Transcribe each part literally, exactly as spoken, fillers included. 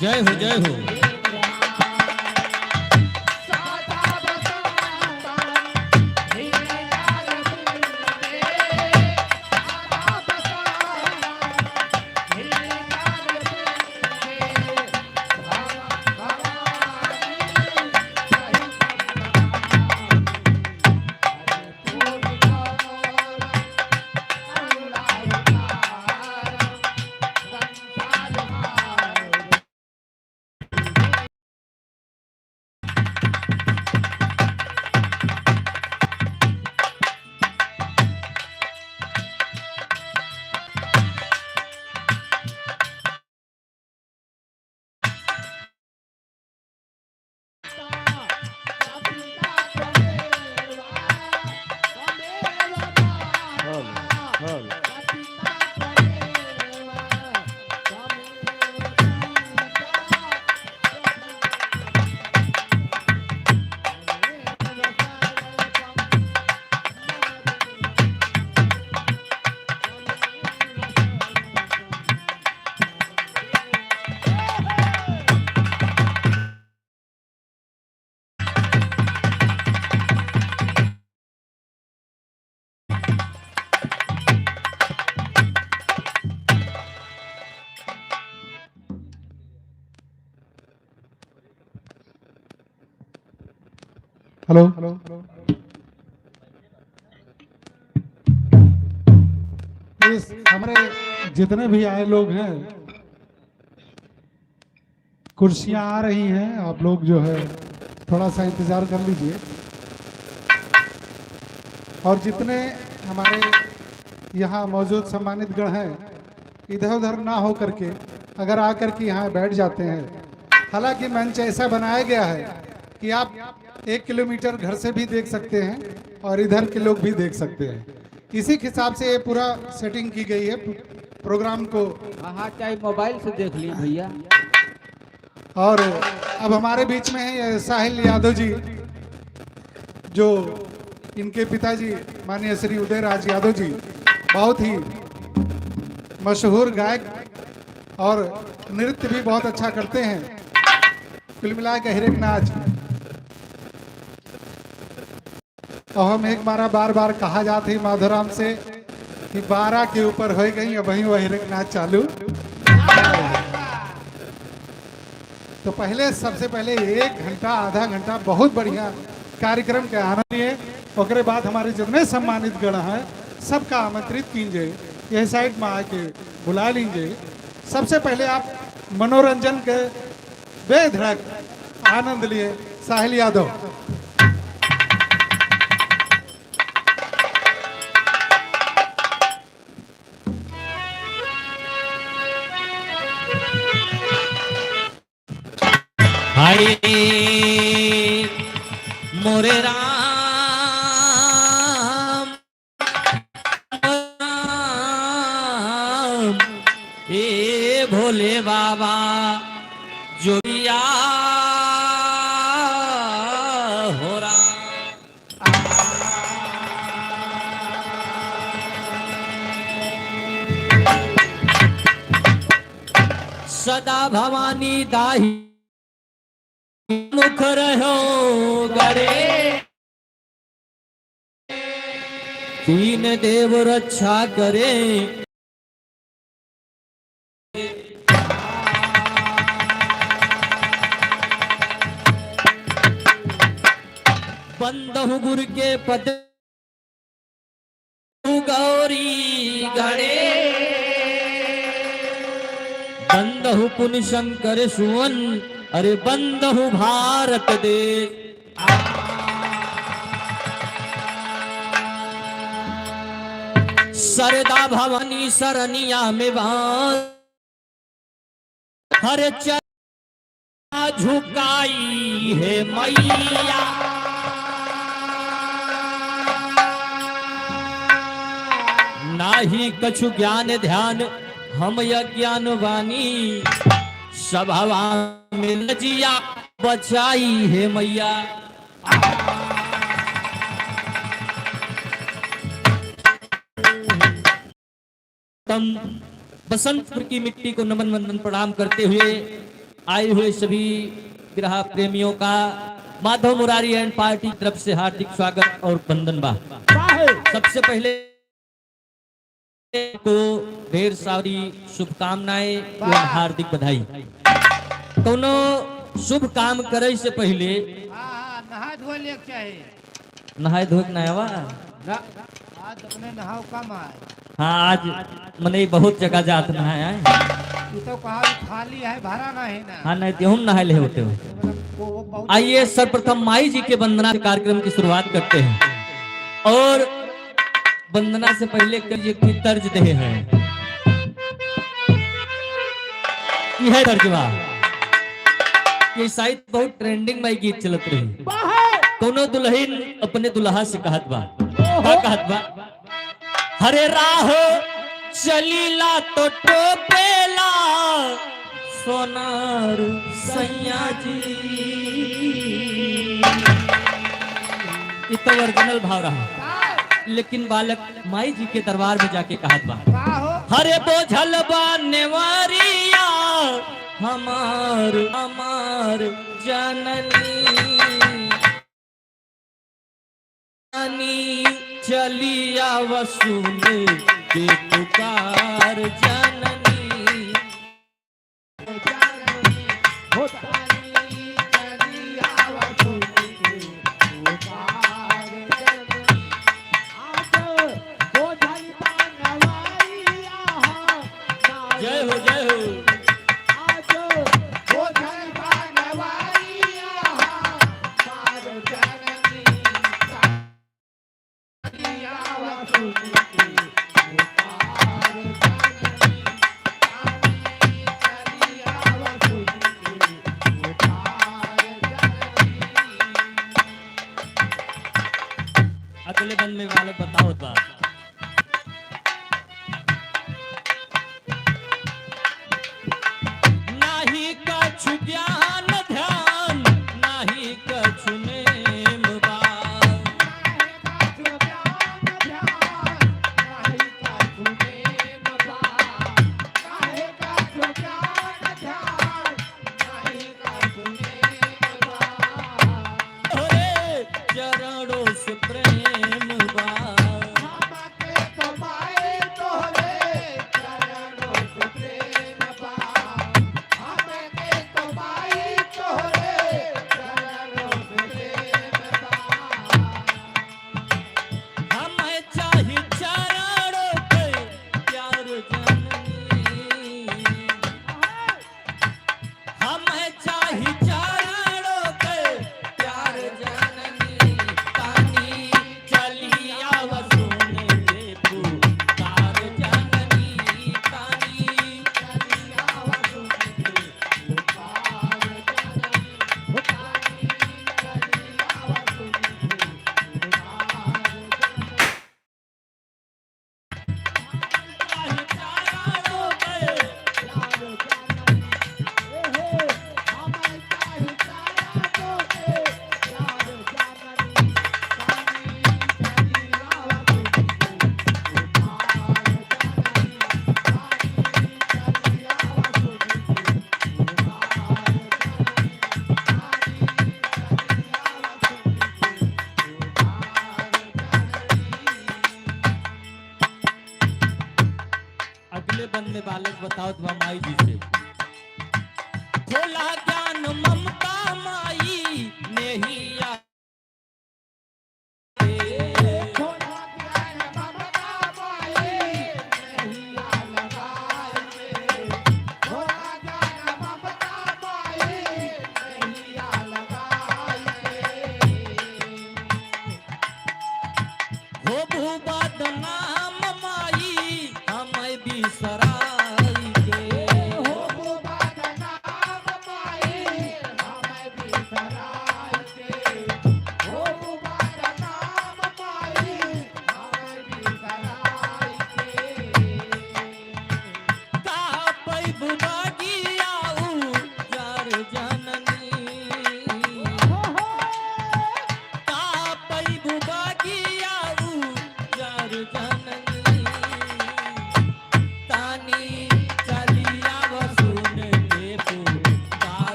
जय हो, जय हो। हेलो। इस हमारे जितने भी आए लोग हैं, कुर्सियां आ रही हैं, आप लोग जो है थोड़ा सा इंतजार कर लीजिए। और जितने हमारे यहाँ मौजूद सम्मानित गण हैं, इधर उधर ना हो करके अगर आकर के यहाँ बैठ जाते हैं, हालांकि मंच ऐसा बनाया गया है कि आप एक किलोमीटर घर से भी देख सकते हैं और इधर के लोग भी देख सकते हैं। इसी के हिसाब से ये पूरा सेटिंग की गई है प्रोग्राम को। हाँ, हाँ, चाहे मोबाइल से देख लिए भैया। और अब हमारे बीच में हैं ये साहिल यादव जी, जो इनके पिताजी माननीय श्री उदय राज यादव जी बहुत ही मशहूर गायक और नृत्य भी बहुत अच्छा करते हैं। कुल मिला के हिरक नाच। और हम एक बारा बार बार कहा जात ही माधोराम से कि बारह के ऊपर हो गई, अब वहीं वह हिरक नाच चालू। तो पहले, सबसे पहले एक घंटा, आधा घंटा बहुत बढ़िया कार्यक्रम के आनंद लिए। ओकरे बाद हमारे जितने सम्मानित गण हैं, सबका आमंत्रित कीजिए, यह साइड में आके बुला लीजिए। सबसे पहले आप मनोरंजन के बेधड़क आनंद लिए। साहिल यादव। हाय मोरे राम, राम, ए भोले बाबा, जोगिया हो राम। सदा भवानी दाही मुख रहो गरे, तीन देव रक्षा करे। बंदहु गुर के पद गौरी गणे। बंदहु पुनि शंकर सुवन, अरे बंदहु भारत देश। सरदा भवानी सरनिया में बांस, हर चरण झुकाई हे मैया। नाही कछु ज्ञान ध्यान हम अज्ञान बानी, सभावा में लजिया बचाई हे मैया। तम बसंतपुर की मिट्टी को नमन वंदन प्रणाम करते हुए आए हुए सभी बिरहा प्रेमियों का माधव मुरारी and party की तरफ से हार्दिक स्वागत और वंदन बा। वाह। सबसे पहले को ढेर सारी शुभकामनाएं एवं वाह। हार्दिक बधाई। कौनो शुभ काम करे से पहले हाँ, हाँ, नहा धोए लेके चाहे। नहाए धोए के ना आवा? ना, आज अपने नहाओ कम आए। हाँ, आज मने बहुत जगह जात नहाए आए। ये तो कहा भी खाली है, भरा नहीं ना। हाँ, नहीं तो हम नहाए ले होते हो। मतलब, वो, वो बहुत आइए, सर्वप्रथम माई जी के वंदना से कार्यक्रम की शुरुआत करते हैं। और वंदना से पहले कवि जी एक ठे तर्ज देहे हैं। यह तर्जवा, ये शायद बहुत trending में गीत चलत रही। कौनो दुल्हन अपने दुल्हा से कहत बा, का कहत बा? हरे राह चलीला तो टोपेला सोनार सैया जी। ई तो original भाव रहा, लेकिन बालक माई जी के दरबार में जाके कहत बा, का हो? हरे बोझल बा नेवरिया हमार, हमार जननी। जननी चली आव सुन के पुकार जननी। जय हो, जय हो। अगले बंद में वाले बताओ तो। नाही कछु ज्ञान ध्यान, नाही कछु नेम बा। तोरे चरणों से प्रेम बा। हमें चाही चरणों पे प्यार जननी। हमें चाही चरणों पे प्यार जननी। तानी चली आव सुन के पुकार जननी। तानी चली आव सुन के पुकार जननी। तानी चली आव सुन के पुकार जननी। अगले बंद में बालक बतावत बा माई जी से। खोला ज्ञान ममता माई नेहिया। होबू बदनाम माई, हमें बिसराई के।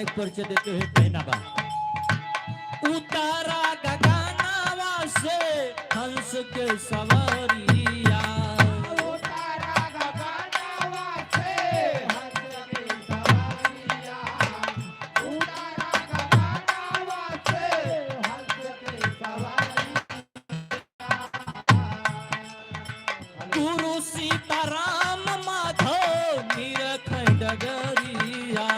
एक परिचय देते हुए कहना बा। उतारा गगनवा से हंस के सवारिया। उतारा गगनवा से हंस के सवारिया। उतारा गगनवा से हंस के सवारिया। गुरु सीताराम माधव निरखै डगरिया।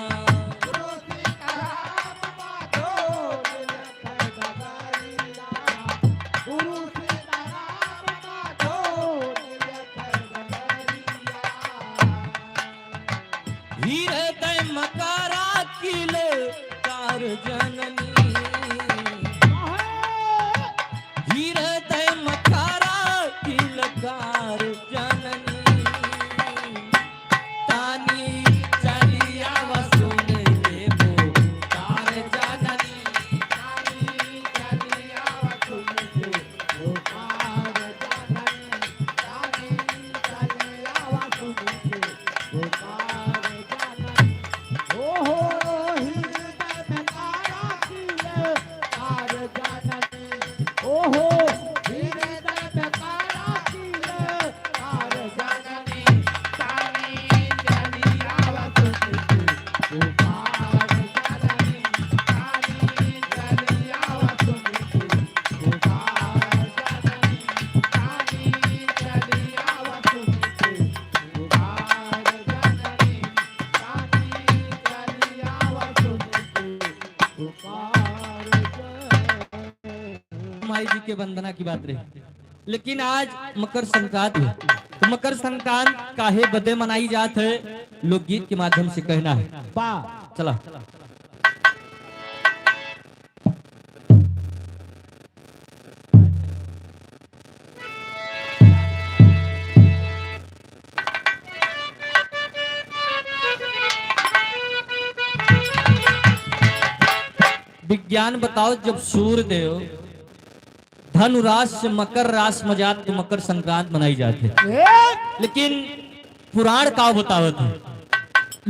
गुरु सीताराम माधव निरखै डगरिया। गुरु सीताराम माधव निरखै डगरिया। हृदय मकरा किलकार जननी। हृदय मकरा किलकार जननी। तानी चलिया वसुन देवो कार जननी। तानी चलिया वसुन देवो कार जननी। तानी चलिया वसुन देवो कार जननी। ओहो, हृदय में तारा की ललकार जननी। ओहो, हृदय में तारा की ललकार जननी। तानी चली आवा सुन के पुकार जननी। तानी चली आवा सुन के पुकार जननी। तानी चली आवा सुन के माई जी के वंदना की बात रही, लेकिन आज मकर संक्रांति है। तो मकर संक्रांत काहे बदे मनाई जात है, लोकगीत के माध्यम से कहना है। वाह। चला। विज्ञान बताओ, जब सूर्य देव धनु राशि से मकर राशि में जात तो मकर संक्रांत मनाई जात है। ए? लेकिन पुराण का बतावत है,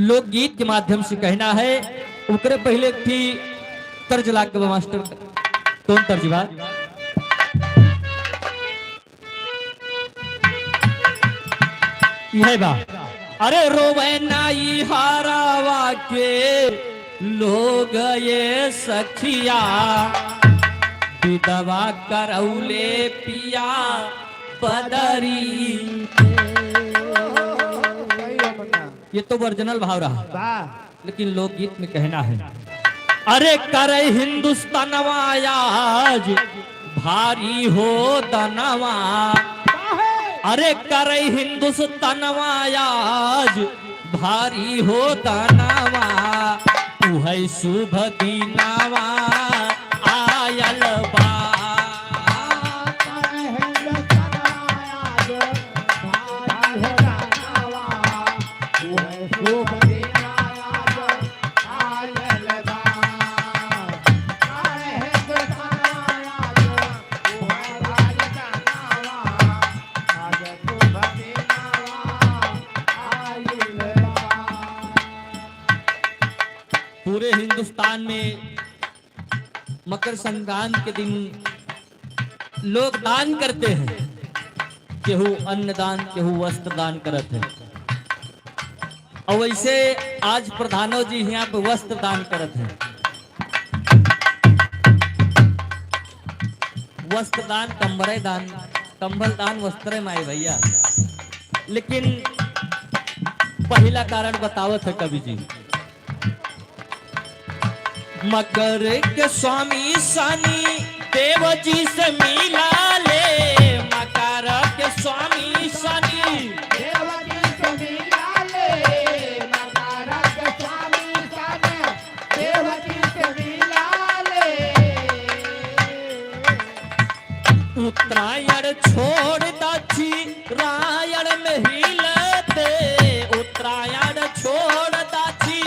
लोकगीत के माध्यम से कहना है। ओकरे पहले एक ठी तर्ज लाग के बा मास्टर, कौन तर्ज बा? इहे बा। अरे रोवे नाई हारावा के लोग ये सखिया, विधवा करौले पिया बदरी। ये तो ओरिजिनल भाव रहा। वाह। लेकिन लोकगीत में कहना है, अरे करे हिंदुस्तानवा आज भारी हो दनवा, अरे करे हिंदुस्तानवा आज भारी हो दनवा, उहै शुभ दिनवा आयल बा। पूरे हिंदुस्तान में मकर संक्रांत के दिन लोग दान करते हैं, केहू अन्न दान, केहू वस्त्र दान करत है। और वैसे आज प्रधानो जी यहाँ पे वस्त्र दान करत हैं। वस्त्र दान, कंबरे दान, कंबल दान, वस्त्रे माय भैया। लेकिन पहिला कारण बतावत है कवि जी, मकर के स्वामी शनि देव जी से मिला ले, मकर के स्वामी शनि देव जी से मिला ले, मकर के स्वामी शनि देव जी से मिला ले। उत्तरायण छोड़ दक्षिणायण में हिलते, उत्तरायण छोड़ दक्षिण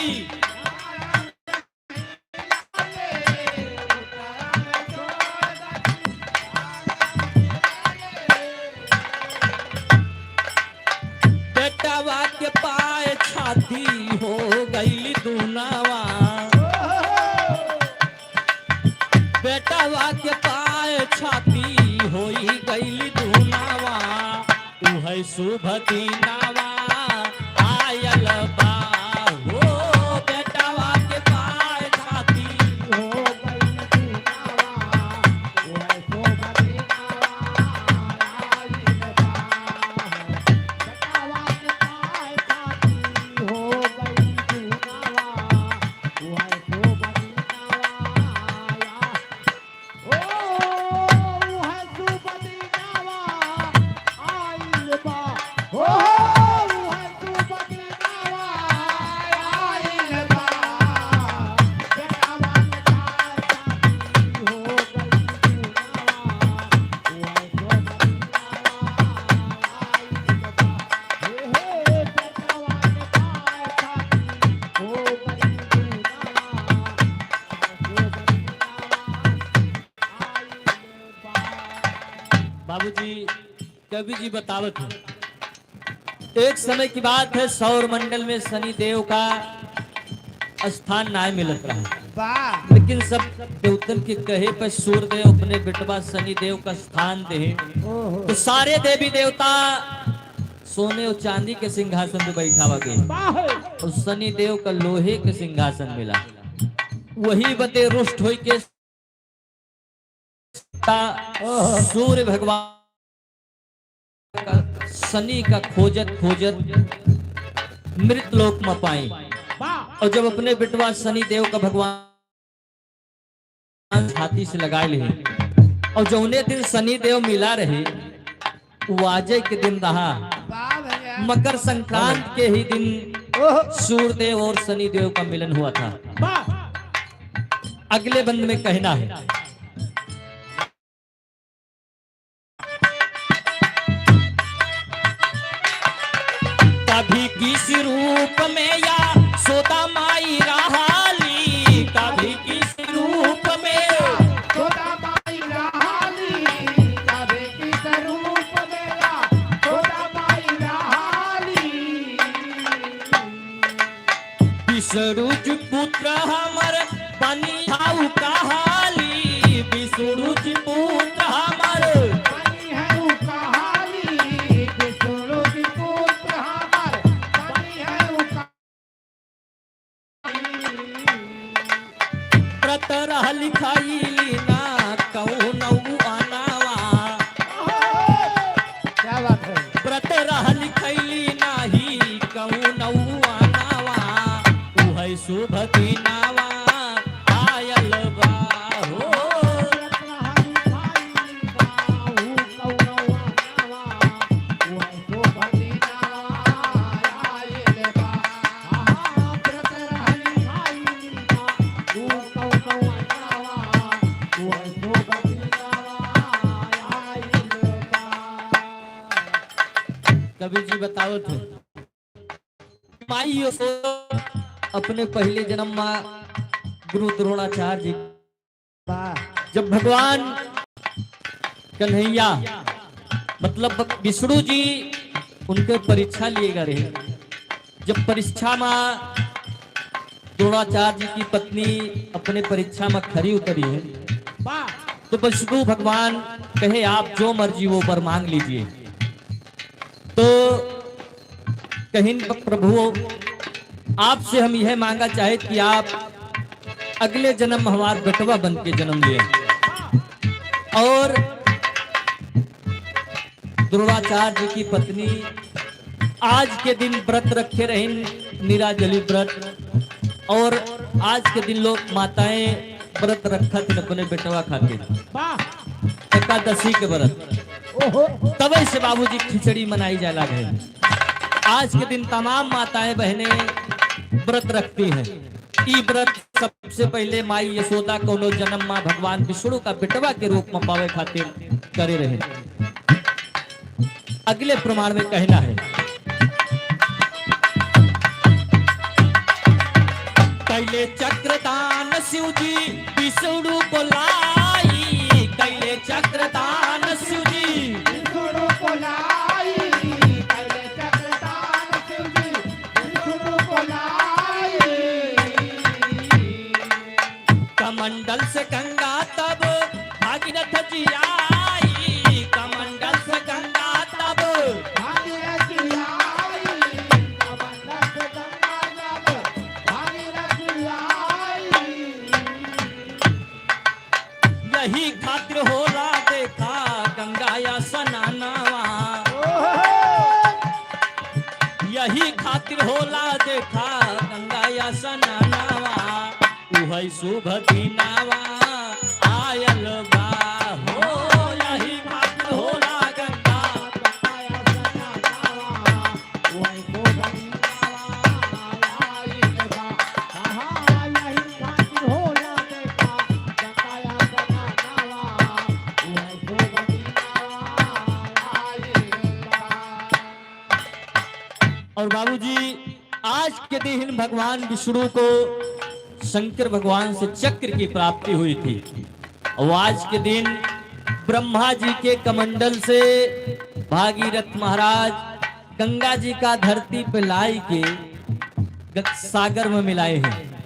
बेटवा के पाए छाती हो गई दुनावा। बेटवा के पाए छाती होई गइल दूनावा, उहै शुभ दिनावा आयल बा। हो बेटवा के पाए छाती हो गइल दूनावा, उहै शुभ दिनावा आयल बा। बेटवा के पाए छाती हो गइल दूनावा, उहै शुभ दिनावा आयल ओ, उहै शुभ दिनावा आइल बा। ओ, उहै शुभ दिनावा आइल बा। बेटवा के पाए छाती हो गइल दूनावा। उहै शुभ दिनावा आइल बा। हे, हे, बेटवा के पाए छाती हो गइल दूनावा। बाबूजी, कवि जी बतावत हैं, एक समय की बात है, सौर मंडल में शनि देव का स्थान नाय मिलत रहा। वाह। लेकिन सब देवतन के कहे पर सूर्य देव अपने बेटवा शनि देव का स्थान दे। ओहो। तो सारे देवी देवता सोने और चांदी के सिंहासन पे बैठावा गए। वाह। और शनि देव का लोहे के सिंहासन मिला। वही बदे रुष्ट होई के सूर्य भगवान का, शनि का खोजत खोजत मृत लोक में पाई। वाह। और जब अपने बेटवा शनि देव का भगवान छाती से लगाए ले, और जौने दिन शनि देव मिला रहे, वो आजे के दिन रहा। वाह भैया। मकर संक्रांत के ही दिन ओह। सूर्य देव और शनि देव का मिलन हुआ था। वाह। अगले बंद में कहना है। कभी किस रूप में यशोदा माई रहाली, कभी किस रूप में यशोदा माई रहाली, कभी किस रूप में यशोदा माई रहाली। विष्णु जी पुत्र हमर बनी हऊ कहाली, विष्णु जी पुत्र हमर बनी हऊ कहाली, विष्णु जी पुत्र हमर बनी हऊ कहाली। व्रत रहली खइली ना कौनौ अनावा। क्या बात है? व्रत रहली खइली नाही कौनौ अनावा, उहै शुभ दिनावा आयल बा हो। कवि जी बतावत हैं, माई यशोदा अपने पहले जन्म मा गुरु द्रोणाचार्य जी, वाह। जब भगवान कन्हैया, मतलब विष्णु जी उनके परीक्षा लिए गए रहे, जब परीक्षा मा द्रोणाचार्य जी की पत्नी अपने परीक्षा मा खरी उतरी है, वाह। तो विष्णु भगवान कहे, "आप जो मर्जी वो वर मांग लीजिए।" तो कहिन, "प्रभु, आपसे हम यह मांगा चाहे कि आप अगले जन्म हमार बेटवा बन के जन्म लिए और द्रोणाचार्य जी की पत्नी आज के दिन व्रत रखे रहिन, निराजली व्रत, और आज के दिन लोग माताएं व्रत रखत हैं अपने बेटवा खातिर, वाह। एकादशी के व्रत। ओहो। तबे से बाबूजी खिचड़ी मनाई जाए लागे। आज के दिन तमाम माताएं बहनें व्रत रखती हैं। ई व्रत सबसे पहले माई यशोदा कौनो जन्म मा भगवान विष्णु का बेटवा के रूप मा पावे खातिर करे रहे। अगले प्रमाण में कहना है, कैले चक्रदान शिव जी विष्णु को लाई, कैले चक्रदान शिव जी विष्णु को लाई, कैले चक्रदान शिव जी विष्णु को लाई। कमंडल से गंगा तब खातिर होला देखा गंगा या स्नानवा। यही खातिर होला देखा गंगा या स्नानवा। उहै शुभ दिनवा आयल बा हो। यही खातिर होला गंगा और बाबूजी, आज के दिन भगवान विष्णु को शंकर भगवान से चक्र की प्राप्ति हुई थी। और आज के दिन ब्रह्मा जी के कमंडल से भागीरथ महाराज गंगा जी का धरती पे लाई के ग-, सागर में मिलाए हैं।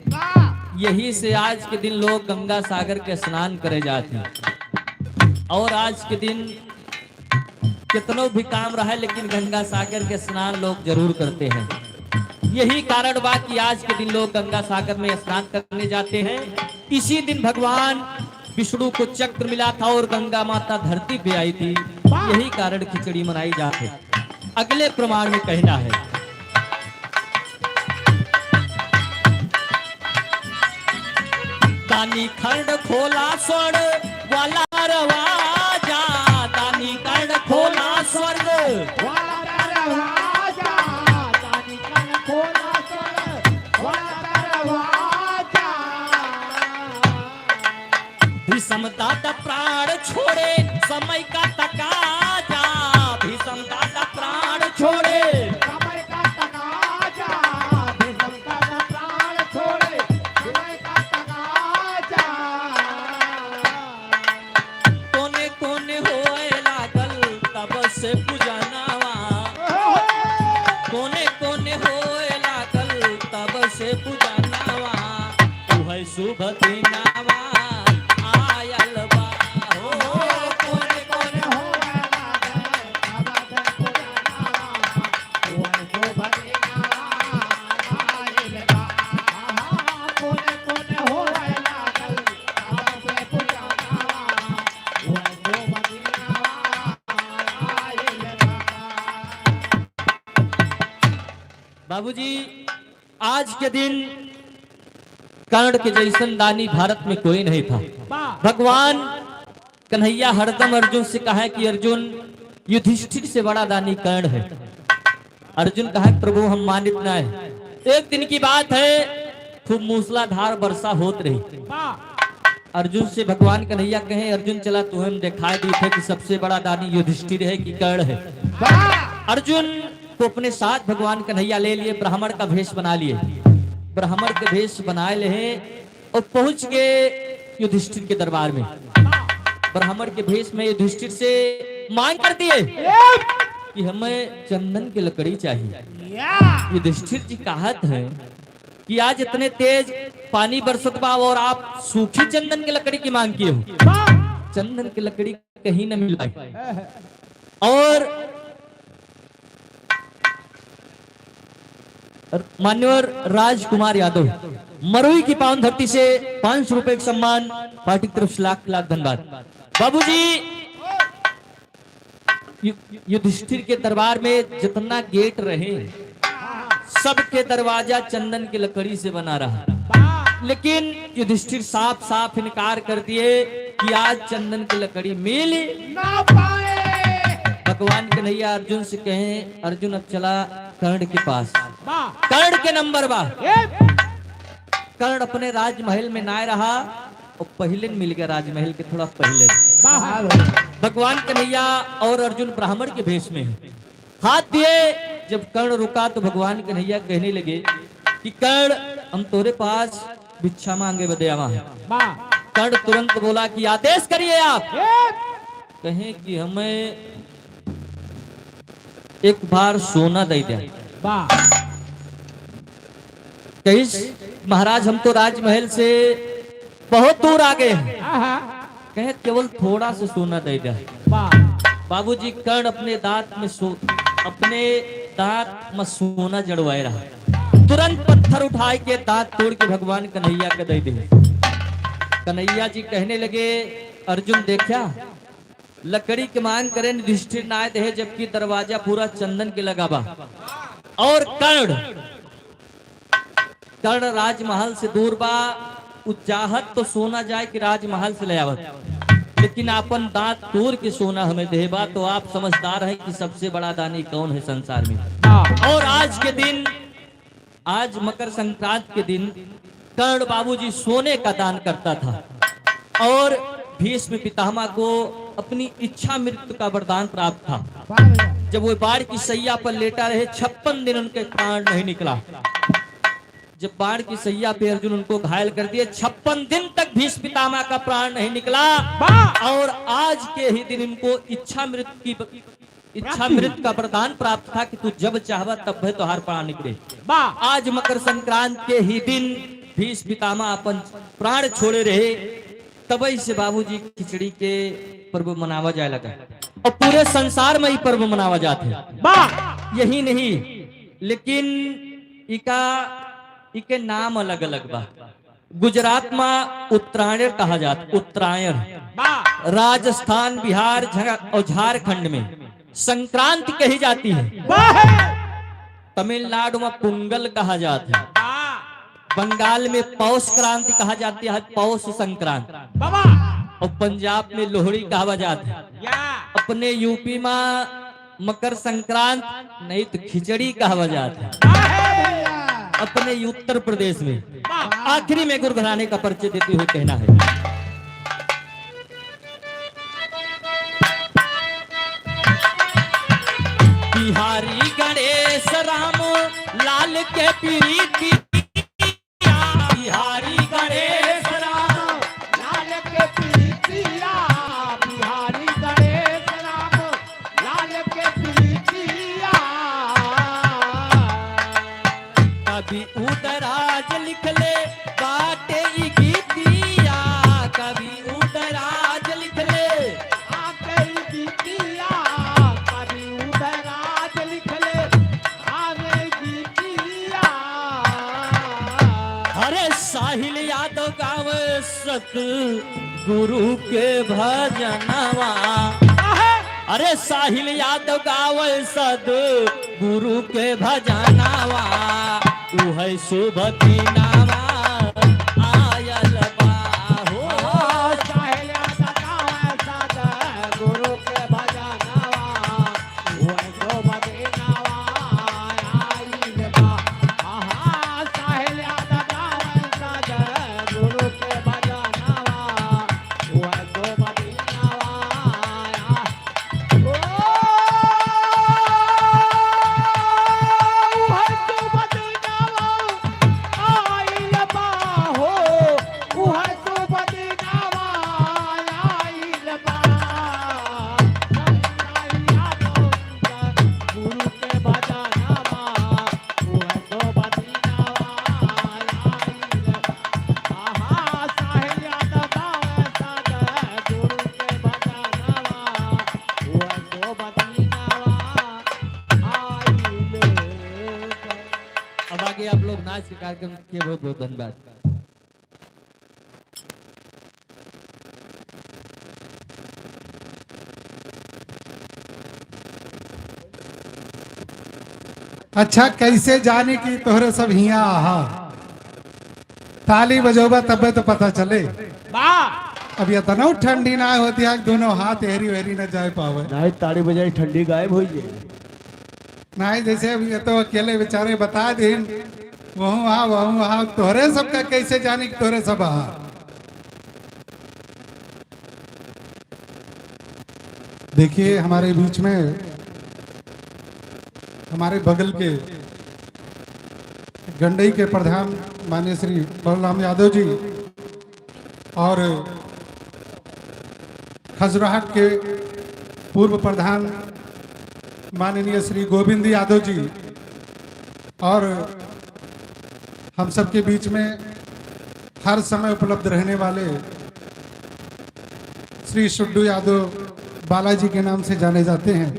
यही से आज के दिन लोग गंगा सागर के स्नान करे जाते हैं। और आज के दिन कितनो भी काम रहे, लेकिन गंगा सागर के स्नान लोग जरूर करते हैं। यही कारण बा कि आज के दिन लोग गंगा सागर में स्नान करने जाते हैं। इसी दिन भगवान विष्णु को चक्र मिला था और गंगा माता धरती पे आई थी। यही कारण खिचड़ी मनाई जाती है। अगले प्रमाण में कहना है, दानी खंड खोला स्वर्ण वाला दरवाजा, दानी खंड खोला स्वर्ग वाला दरवाजा, दानी खंड खोला स्वर्ग वाला दरवाजा। भीषम दादा प्राण छोड़े समय का तकाजा, भीषम दादा प्राण छोड़े समय का तकाजा, भीषम दादा प्राण छोड़े समय का तकाजा। कोने कोने होए लागल तब से पूजनवा, कोने कोने होए लागल तब से पूजनवा। उहै शुभ दिनवा आयल बा हो। कोने कोने होए लागल तब से पूजनवा। बाबूजी, आज के दिन कर्ण के जैसन दानी भारत में कोई नहीं था। भगवान कन्हैया हरदम अर्जुन से कहा है कि अर्जुन, युधिष्ठिर से बड़ा दानी कर्ण है। अर्जुन कहा, "प्रभु, हम मानित ना है।" एक दिन की बात है, खूब मूसलाधार वर्षा होत रही। अर्जुन से भगवान कन्हैया कहे, "अर्जुन, चला, तुहे हम दिखाई देत है कि सबसे बड़ा दानी युधिष्ठिर है कि कर्ण है।" अर्जुन को अपने साथ भगवान कन्हैया ले लिए, ब्राह्मण का भेष बना लिए। ब्राह्मण के भेष बनाए ले हैं और पहुंच गए युधिष्ठिर के दरबार में। ब्राह्मण के भेष में युधिष्ठिर से मांग कर दिए कि हमें चंदन की लकड़ी चाहिए। युधिष्ठिर जी कहत हैं कि आज इतने तेज पानी बरसत बा और आप सूखी चंदन की लकड़ी की मांग किए हो। चंदन की लकड़ी कहीं न मिल पाई। और मान्यवर राजकुमार यादव मरुई की पावन धरती से पाँच सौ रुपए का सम्मान, पार्टी की तरफ से लाख लाख धन्यवाद। बाबूजी, यु-, युधिष्ठिर के दरबार में जितना गेट रहे, सबके दरवाजा चंदन की लकड़ी से बना रहा, लेकिन युधिष्ठिर साफ साफ इनकार कर दिए कि आज चंदन की लकड़ी मिल ना पाए। भगवान कन्हैया अर्जुन से कहें, "अर्जुन, अब चला कर्ण के पास।" कर्ण के नंबर बा। कर्ण अपने राजमहल में ना रहा, और पहले मिल गया राजमहल के थोड़ा पहले। भगवान कन्हैया और अर्जुन ब्राह्मण के भेष में है। हाथ दिए, जब कर्ण रुका तो भगवान कन्हैया कहने लगे कि कर्ण, हम तोरे पास भिक्षा मांगे बदे आवा है। कर्ण तुरंत बोला कि आदेश करिए आप। कहें कि हमें एक बार सोना दे दे। कहिस, "महाराज, हम तो राजमहल से बहुत दूर आ गए हैं।" कहे, "केवल थोड़ा सा सोना दे दे।" बाबूजी, कर्ण अपने दांत में सो-, अपने दांत में सोना जड़वाए रहा। तुरंत पत्थर उठाए के दांत तोड़ के भगवान कन्हैया के दे दे। कन्हैया जी कहने लगे, अर्जुन देख्या, लकड़ी के मांग करे, युधिष्ठिर नाय देहे, जबकि दरवाजा पूरा चंदन के लगा बा। और कर्ण, कर्ण राजमहल से दूर बा, उ चाहत तो सोना जाए कि राजमहल से ले आवत, लेकिन आपन दांत तोड़ के सोना हमें देहे बा। तो आप समझदार हैं कि सबसे बड़ा दानी कौन है संसार में। हाँ। और आज के दिन, आज मकर संक्रांति के दिन कर्ण बाबूजी सोने का दान करता था और भीष्म पितामह को अपनी इच्छा मृत्यु का वरदान प्राप्त था। वाह भैया। जब वो बाण की सैया पर लेटा रहे, छप्पन दिन उनके प्राण नहीं निकला। जब बाण की सैया पे अर्जुन उनको घायल कर दिए, छप्पन दिन तक भीष्म पितामह का प्राण नहीं निकला। वाह। और आज के ही दिन इनको इच्छा मृत्यु की, इच्छा प्राप्ति। मृत्यु का वरदान प्राप्त था कि तू जब चाहबा तब है तोहार प्राण निकले। वाह। आज मकर संक्रांति के ही दिन भीष्म पितामह अपन प्राण छोड़े रहे, तबई से बाबूजी खिचड़ी के पर्व मनावा जाए लगा और पूरे संसार में ई पर्व मनावा जात है। वाह। यही नहीं, लेकिन इका, इके नाम अलग-अलग बा। गुजरात में उत्तरायण कहा जात, उत्तरायण। वाह। राजस्थान, बिहार, झा-, और झारखंड में संक्रांति कही जाती है। वाह। तमिलनाडु में पोंगल कहा जात है। वाह। बंगाल में पौष क्रांति कहा जाती है, पौष संक्रांति। बाबा। और पंजाब में लोहड़ी कहा जात है। या। अपने यूपी में मकर संक्रांति नहीं तो खिचड़ी कहा जात है। वाह भैया। अपने उत्तर प्रदेश में। वाह। आखिरी में गुरु घराने का परिचय देते हुए कहना है। बिहारी गणेश राम लाल के प्रीति, बिहारी गणेश राम लाल के प्रीतिया, बिहारी गणेश राम लाल के प्रीतिया। कवि उदराज लिखले बाटे ई गीतिया, कवि उदराज लिखले। आ गई गीतिया, कवि उदराज लिखले, आ गई गीतिया। अरे साहिल यादव गावे सत गुरु के भजनवा। अरे साहिल यादव गावे सत गुरु के भजनवा, उहै शुभ दिनवा आयल बा हो। साहिल यादव गावे सत गुरु के भजनवा, उहै शुभ दिनवा आइल बा। आहा, साहिल यादव गावे सत गुरु के भजनवा, उहै शुभ दिनवा आ-, ओ, उहै शुभ दिनवा आइल बा हो, उहै शुभ दिनवा आइल बा। गुरु के भजनवा, उहै शुभ दिनवा आइल बा। आहा, साहिल यादव गावे सत गुरु के भजनवा, उहै शुभ दिनवा आइल बा। अब आगे आप लोग नाच के कार्यक्रम के बहुत बहुत धन्यवाद। अच्छा, कैसे जानी कि तोहरे सब हियाँ आहा? ताली बजौबा तब्बे तो पता चले। वाह! अब एतना ठंडी ना होती है, दोनों हाथ एहरी ओहरी न जाए पावे। नाहीं, ताली बजाई ठंडी गायब होइ जाए। नाहीं, जैसे अब ये तो अकेले बेचारे बता दीन, वहूँ आ, वहूँ आ, तोहरे सबका कैसे जानी कि तोहरे सब आ। देखिए, हमारे बीच में हमारे बगल के गंडई के प्रधान माननीय श्री बलराम यादव जी और खजुराहट के पूर्व प्रधान माननीय श्री गोविंद यादव जी और हम सबके बीच में हर समय उपलब्ध रहने वाले श्री सुड्डू यादव बालाजी के नाम से जाने जाते हैं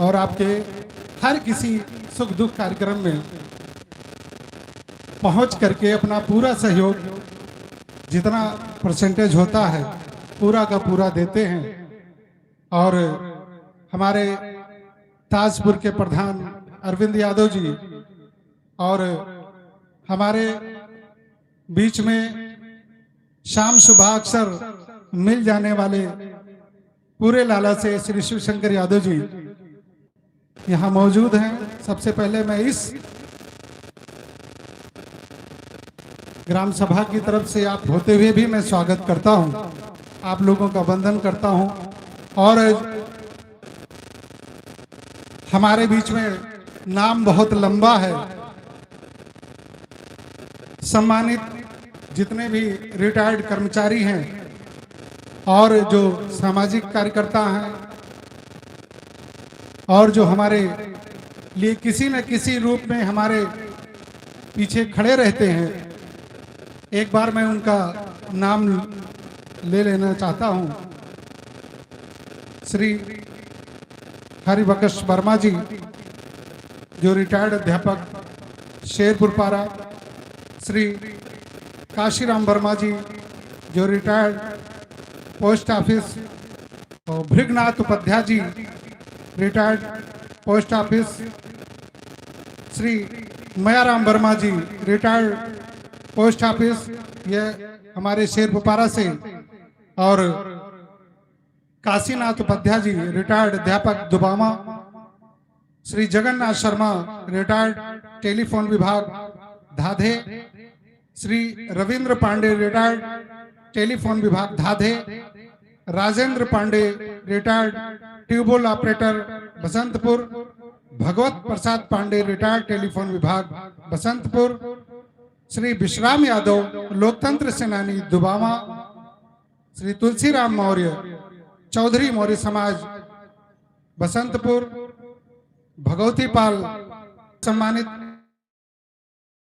और आपके हर किसी सुख दुख कार्यक्रम में पहुंच करके अपना पूरा सहयोग जितना परसेंटेज होता है पूरा का पूरा देते हैं। और हमारे ताजपुर के प्रधान अरविंद यादव जी और हमारे बीच में शाम सुबह अक्सर मिल जाने वाले पूरे लाला से श्री शिवशंकर यादव जी यहाँ मौजूद हैं। सबसे पहले मैं इस ग्राम सभा की तरफ से आप होते हुए भी मैं स्वागत करता हूँ, आप लोगों का वंदन करता हूँ। और हमारे बीच में नाम बहुत लंबा है, सम्मानित जितने भी रिटायर्ड कर्मचारी हैं और जो सामाजिक कार्यकर्ता हैं और जो हमारे लिए किसी न किसी रूप में हमारे पीछे खड़े रहते हैं, एक बार मैं उनका नाम ले लेना चाहता हूँ। श्री हरिबख्श वर्मा जी, जो रिटायर्ड अध्यापक शेरपुर पारा, श्री काशीराम वर्मा जी, जो रिटायर्ड पोस्ट ऑफिस, और भृगनाथ उपाध्याय ji, retired post office, Shri मयाराम वर्मा जी, रिटायर्ड पोस्ट ऑफिस, ये हमारे शेरपुर पारा से, और काशीनाथ उपाध्याय जी, रिटायर्ड अध्यापक दुबामा, श्री जगन्नाथ शर्मा, रिटायर्ड टेलीफोन विभाग धाधे, श्री रविंद्र पांडे, रिटायर्ड टेलीफोन विभाग Dhadhe, Rajendra Pandey, retired tubewell operator Basantpur, Bhagwat Prasad Pandey, retired telephone विभाग बसंतपुर, श्री विश्राम यादव, लोकतंत्र सेनानी दुबामा, श्री तुलसीराम मौर्य, चौधरी मौर्य समाज बसंतपुर, भगवती पाल सम्मानित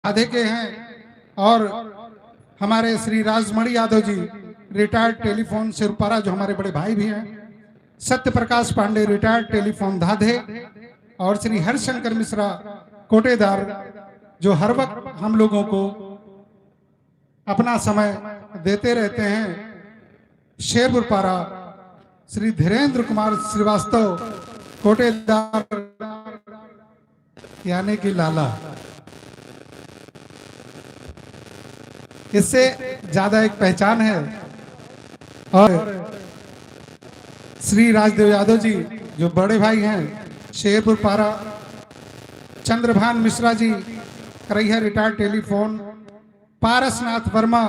धाधे के हैं, और हमारे श्री राजमणि यादव जी, रिटायर्ड टेलीफोन शेरपुर पारा, जो हमारे बड़े भाई भी हैं, सत्य प्रकाश पांडे, रिटायर्ड टेलीफोन धाधे, और श्री हरिशंकर मिश्रा कोटेदार, जो हर वक्त हम लोगों को अपना समय देते रहते हैं। शेरपुर पारा श्री धीरेंद्र कुमार श्रीवास्तव कोटेदार, यानी कि लाला, इससे ज्यादा एक पहचान है। और श्री राजदेव यादव जी, जो बड़े भाई हैं शेरपुर पारा, चंद्रभान मिश्रा जी, करैया, रिटायर्ड टेलीफोन, पारसनाथ वर्मा,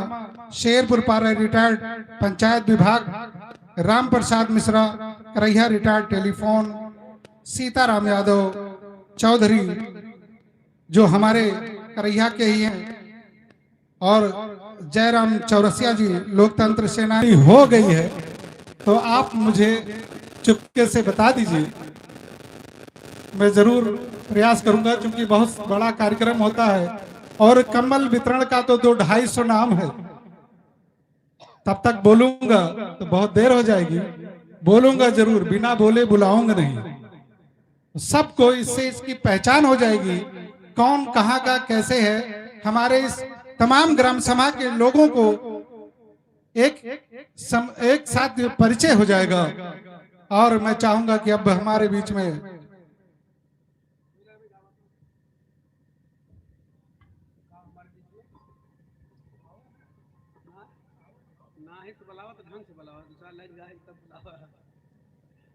शेरपुर पारा, रिटायर्ड पंचायत विभाग, राम प्रसाद मिश्रा, करैया, रिटायर्ड टेलीफोन, सीताराम यादव चौधरी, जो हमारे करैया के ही हैं, और जयराम चौरसिया जी, लोकतंत्र सेनानी। हो गई है तो आप मुझे चुपके से बता दीजिए, मैं जरूर प्रयास करूंगा, क्योंकि बहुत बड़ा कार्यक्रम होता है और कंबल वितरण का तो दो ढाई सौ नाम है। तब तक बोलूंगा तो बहुत देर हो जाएगी, बोलूंगा जरूर, बिना बोले बुलाऊंगा नहीं। सबको इससे इसकी पहचान हो जाएगी, कौन कहाँ का कैसे है। हमारे इस तमाम ग्राम सभा के लोगों को एक सम, एक साथ परिचय हो जाएगा। और मैं चाहूंगा कि अब हमारे बीच में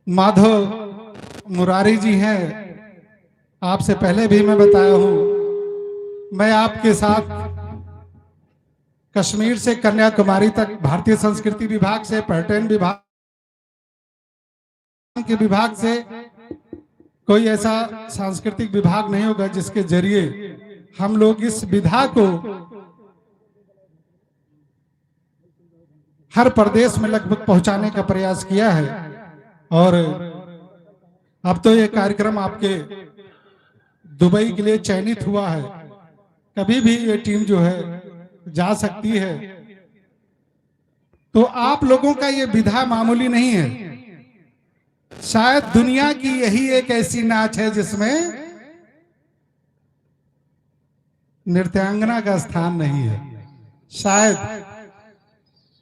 माधव मुरारी जी हैं, आपसे पहले भी मैं बताया हूं, मैं आपके साथ कश्मीर से कन्याकुमारी तक भारतीय संस्कृति विभाग से, पर्यटन विभाग के विभाग से, कोई ऐसा सांस्कृतिक विभाग नहीं होगा जिसके जरिए हम लोग इस विधा को हर प्रदेश में लगभग पहुंचाने का प्रयास किया है। और अब तो ये कार्यक्रम आपके दुबई के लिए चयनित हुआ है, कभी भी ये टीम जो है जा सकती है। तो आप लोगों का ये विधा मामूली नहीं है। शायद दुनिया की यही एक ऐसी नाच है जिसमें नृत्यांगना का स्थान नहीं है। शायद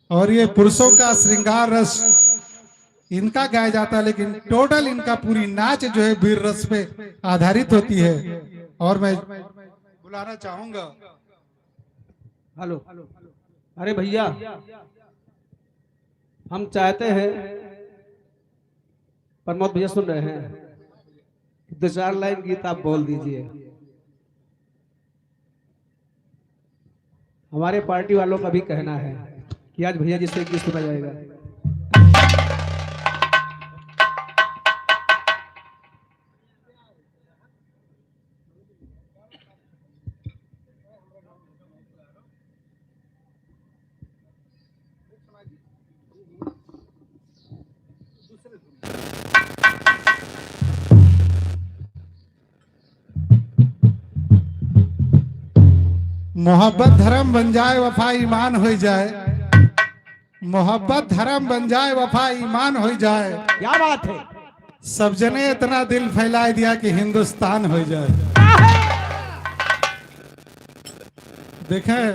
और ये पुरुषों का श्रृंगार रस इनका गाया जाता है, लेकिन टोटल इनका पूरी नाच जो है वीर रस पे आधारित होती है। और मैं बुलाना चाहूंगा। हेलो, अरे भैया, हम चाहते हैं, प्रमोद भैया सुन रहे हैं, दो चार लाइन गीत आप बोल दीजिए। हमारे पार्टी वालों का भी कहना है कि आज भैया जी से एक गीत सुना जाएगा। मोहब्बत धर्म बन जाए, वफा ईमान हो जाए। मोहब्बत धर्म बन जाए, वफा ईमान हो जाए। क्या बात है। सब जने इतना दिल फैला दिया कि हिंदुस्तान हो जाए। देखें,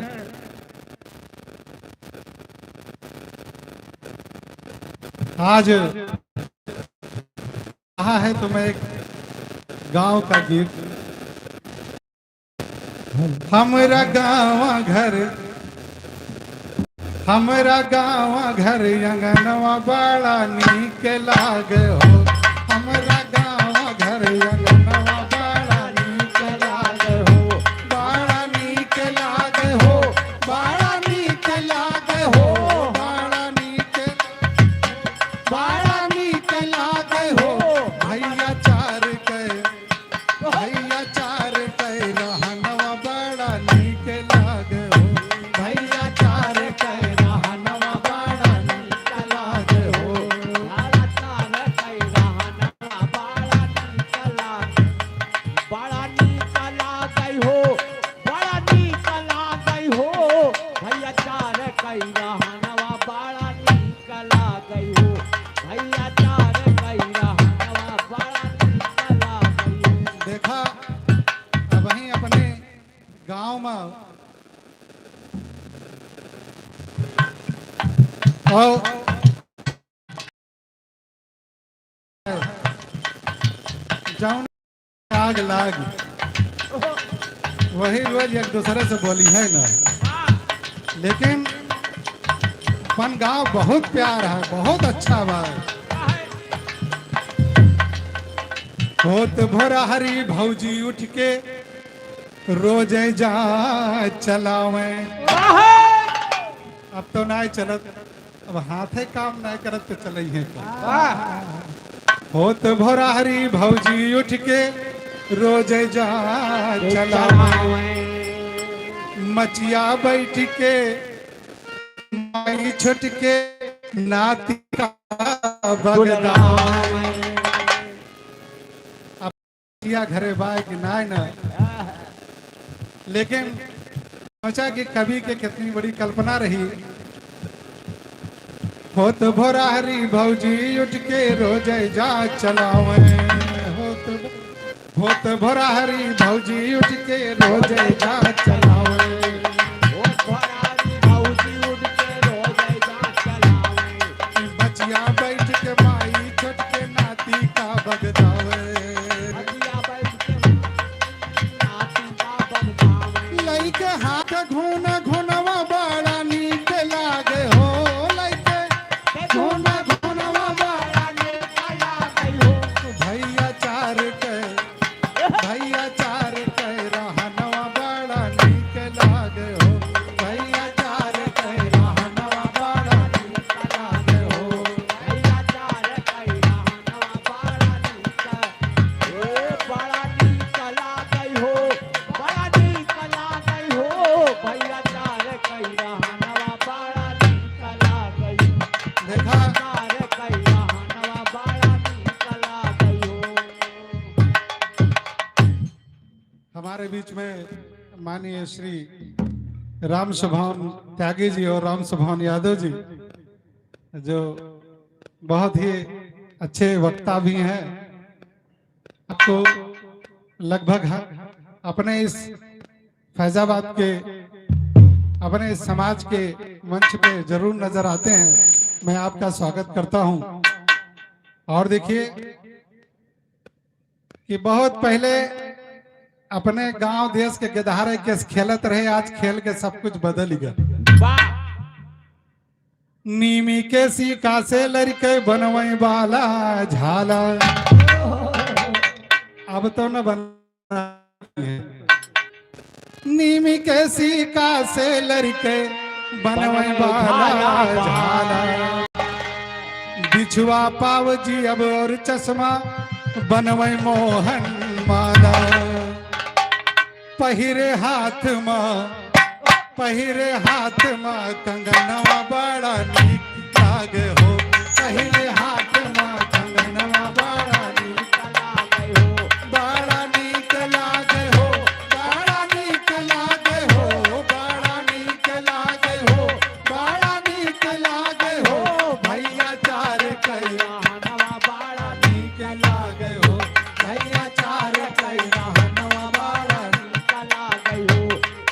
आज कहा है तो मैं एक गांव का गीत। हमरा गांव घर, हमरा गांव घर अंगनवा बड़ा नीक लागे हो। हमरा गांव घर अंगनवा बड़ा नीक लागे हो, बड़ा नीक लागे हो, बड़ा नीक लागे हो, बड़ा नीक, बड़ा नीक लागे हो। भैया चार के, भैया चार के रहनवा बड़ा नीक लागे हो। भैया चार के रहनवा बड़ा नीक लागे हो। भैया चार के रहनवा बड़ा नीक लागे, बड़ा नीक लागे हो, बड़ा नीक लागे हो। भैया चार के रहनवा बड़ा नीक लागे हो। भैया चार के रहनवा बड़ा नीक लागे हो। देखा, अबहीं अपने गांव में और जौन आग लाग, वही रोज एक दूसरे से बोली है ना, लेकिन अपन गांव बहुत प्यार है, बहुत अच्छा बा। होत भोरा हरी भौजी उठ के रोजे जा चलावे। अब तो नाय चलत, अब हाथे काम नाय करत तो चलई है तो। वाह। होत भोरा हरी भौजी उठ के रोजे जा चलावे। मचिया बैठ के माई छोट के नाती का बगदावे। किया घरे बाय कि नाय न, लेकिन सोचा कि कवि के कितनी बड़ी कल्पना रही। होत भोरा हरी भौजी उठ के रोजे जा चलावे। होत, होत भोरा हरी भौजी उठ के रोजे जा चलावे। होत भोरा हरी भौजी उठ के रोजे जा चलावे। बचिया बैठ के माई छोट के नाती का बगदावे। लइके हाथ घुन घुनवा बड़ा नीक लागे हो, लइके घुन घुनवा बड़ा नीक लागे हो। भैया चार के, भैया चार के रहनवा बड़ा नीक लागे हो, भैया चार के रहनवा बड़ा नीक लागे हो। भैया चार के रहनवा बड़ा नीक, ए, बड़ा नीक लागै हो, बड़ा नीक लागै हो, भैया चार के रहनवा बड़ा नीक लागै हो। देखा। चार के रहनवा बड़ा नीक लागै हो। हमारे बीच में माननीय श्री राम सुभान त्यागी जी और राम सुभान यादव जी, जो बहुत ही अच्छे वक्ता भी हैं। आपको लगभग ह-, अपने इस फैजाबाद के अपने समाज के मंच पे जरूर नजर आते हैं, मैं आपका स्वागत करता हूं। और देखिए कि बहुत पहले अपने गांव देश के गेदहारे के खेलत रहे, आज खेल के सब कुछ बदल गया। वाह। नीमी के सीका से लड़के बनवई वाला झाला, अब तो न बन। नीमी के सीका से लड़के बनवई वाला झाला, बिछुआ पाव जी अब और चश्मा बनवई मोहन माला। पहिरे हाथ मा, पहिरे हाथ मा कंगनवा बड़ा नीक लागे हो। पहिरे हाथ मा कंगनवा बड़ा नीक लागे हो। बड़ा नीक लागे हो, बड़ा नीक लागे हो, बड़ा नीक लागे हो, बड़ा नीक लागे हो। भैया चार कहिया हनवा बड़ा नीक लागे हो। भैया चार कहिया हनवा बड़ा नीक लागे हो।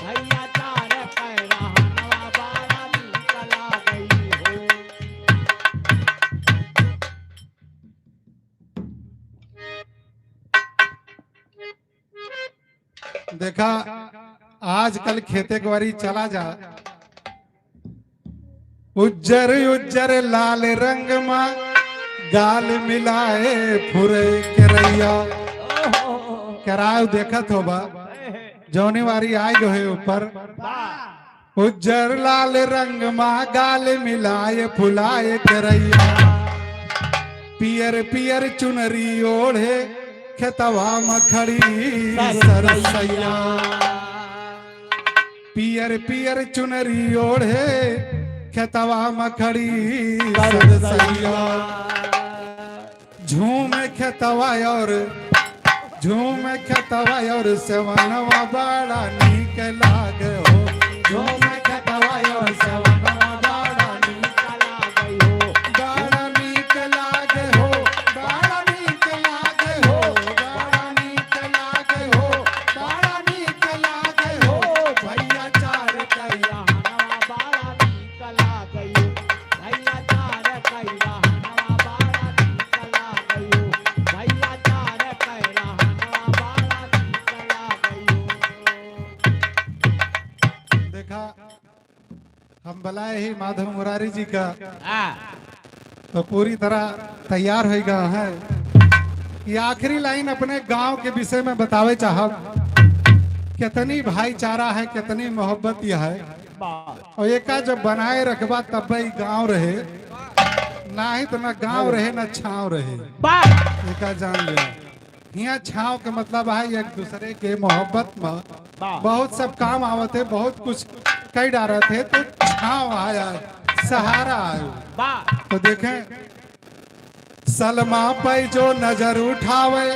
भैया चार कहिया हनवा बड़ा नीक लागे हो। देखा, आजकल खेते के बारी चला जा, उज्जर उज्जर लाल रंग मा गाल मिलाए फुरे केरैया। केराव देखत होबा, जौनी बारी आइ गए ऊपर। उज्जर लाल रंग मा गाल मिलाए फुलाए केरैया, पियर पियर चुनरी ओढ़े खेतवा मा खड़ी सरसैया। पियर पियर चुनरी ओढ़े खेतवा मा खड़ी सरसैया। झूम खेतवा और, झूम खेतवा और सेवनवा बड़ा नीक लागे हो। झूम खेतवा और सेवनवा बड़ा नीक लागे हो। बड़ा नीक लागे हो, बड़ा नीक लागे हो, बड़ा नीक लागे हो, बड़ा नीक लागे हो। भैया चार कहिया हनवा बड़ा नीक लागे हो। भैया चार कहिया हनवा बड़ा नीक लागे हो। भैया चार कहिया हनवा बड़ा नीक लागे हो। देखा, हम बुलाए ही माधव मुरारी जी का, हाँ। तो पूरी तरह तैयार होइ गए हैं। ये आखिरी लाइन अपने गांव के विषय में बतावे चाहब, कितनी भाईचारा है, कितनी मोहब्बत यह है। वाह। और एका जब बनाए रखबा तब भाई गांव रहे, ना ही तो ना गांव रहे, ना छांव रहे। वाह। एका जान लेना। हियाँ छाँव के मतलब है एक दूसरे के मोहब्बत में वाह। बहुत सब काम आवत है, बहुत कुछ कई डारत है, तो छाँव आया, सहारा आयो। वाह। तो देखें, सलमा पे जो नजर उठावे,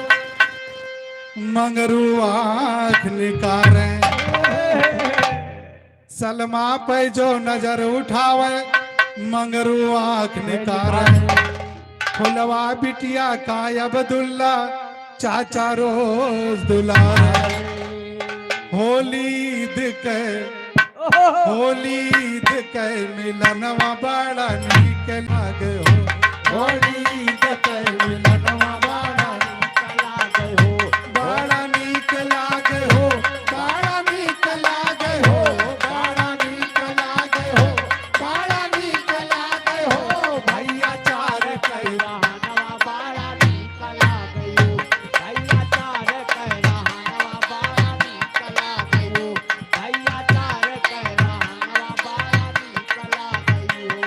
मंगरू आँख निकारे। सलमा पे जो नजर उठावे, मंगरू आँख निकारे। फुलवा बिटिया का अब्दुल्ला, चाचा रोज दुलारे। होली ईद के, होली ईद के मिलनवा बड़ा नीक लागे हो। होली ईद के मिलनवा बड़ा नीक लागे हो। बड़ा नीक लागे हो, बड़ा नीक लागे हो, बड़ा नीक लागे हो, बड़ा नीक लागे हो। भैया चार कहिया हनवा बड़ा नीक लागे हो। भैया चार कहिया हनवा बड़ा नीक लागे हो। भैया चार कहिया हनवा बड़ा नीक लागे हो।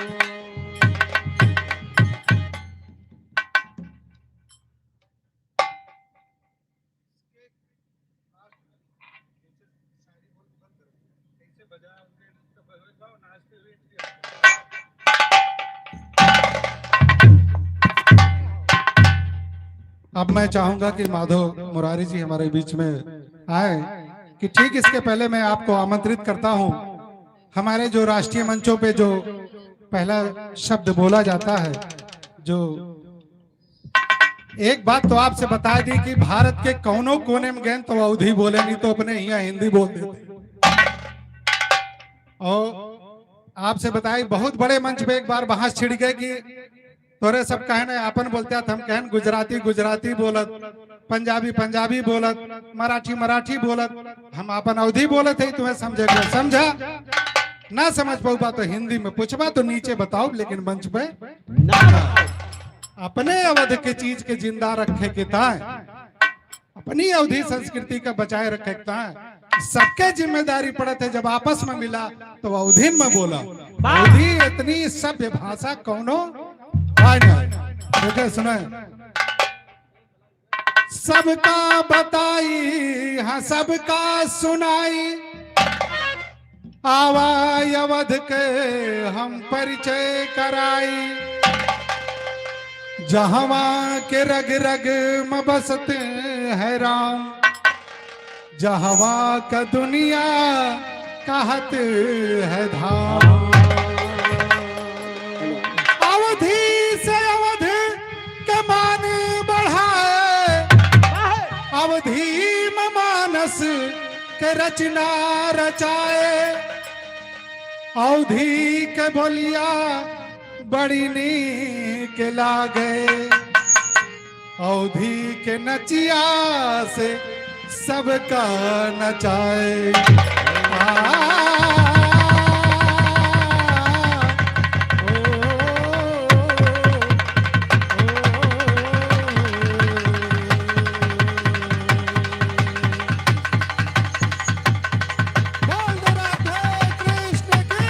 अब मैं चाहूंगा कि माधव मुरारी जी हमारे बीच में आए, कि ठीक इसके पहले मैं आपको आमंत्रित करता हूं। हमारे जो राष्ट्रीय मंचों पे जो पहला शब्द बोला जाता है, जो एक बात तो आपसे बता दी कि भारत के कौनो कोने में गए तो अवधी बोले, नहीं तो अपने यहाँ हिंदी बोल देते। और आपसे बताई, बहुत बड़े मंच पे एक बार बहस छिड़ गए कि तोरे सब कहने आपन बोलते हैं, तो हम कहन गुजराती गुजराती बोलत, पंजाबी पंजाबी बोलत, मराठी मराठी बोलत, हम आपन अवधी बोलत है, तुम्हें समझे के समझा, ना समझ पाऊबा तो हिंदी में पूछबा, तो नीचे बताओ, लेकिन मंच पे ना। अपने अवध के चीज के जिंदा रखे के ताय, अपनी अवधी संस्कृति का बचाए रखे के ताय सबके जिम्मेदारी पड़त है। जब आपस में मिला तो अवधिन में बोला। अवधी इतनी सभ्य भाषा कौनो है नहीं। देखे सुने, सबका बताई, हाँ, सबका सुनाई, आवा अवध के हम परिचय कराई। जहवा के रग रग में बसते हैं राम, जहवा का दुनिया कहत है धाम। अवधी से अवध के मान बढ़ाए, अवधी में मानस के रचना रचाए। अवधी के बोलिया बड़ी नीक लागे, अवधी के नचिया से सबका नचाए। आ, ओ, ओ, ओ, ओ। बोल दो राधे कृष्ण की।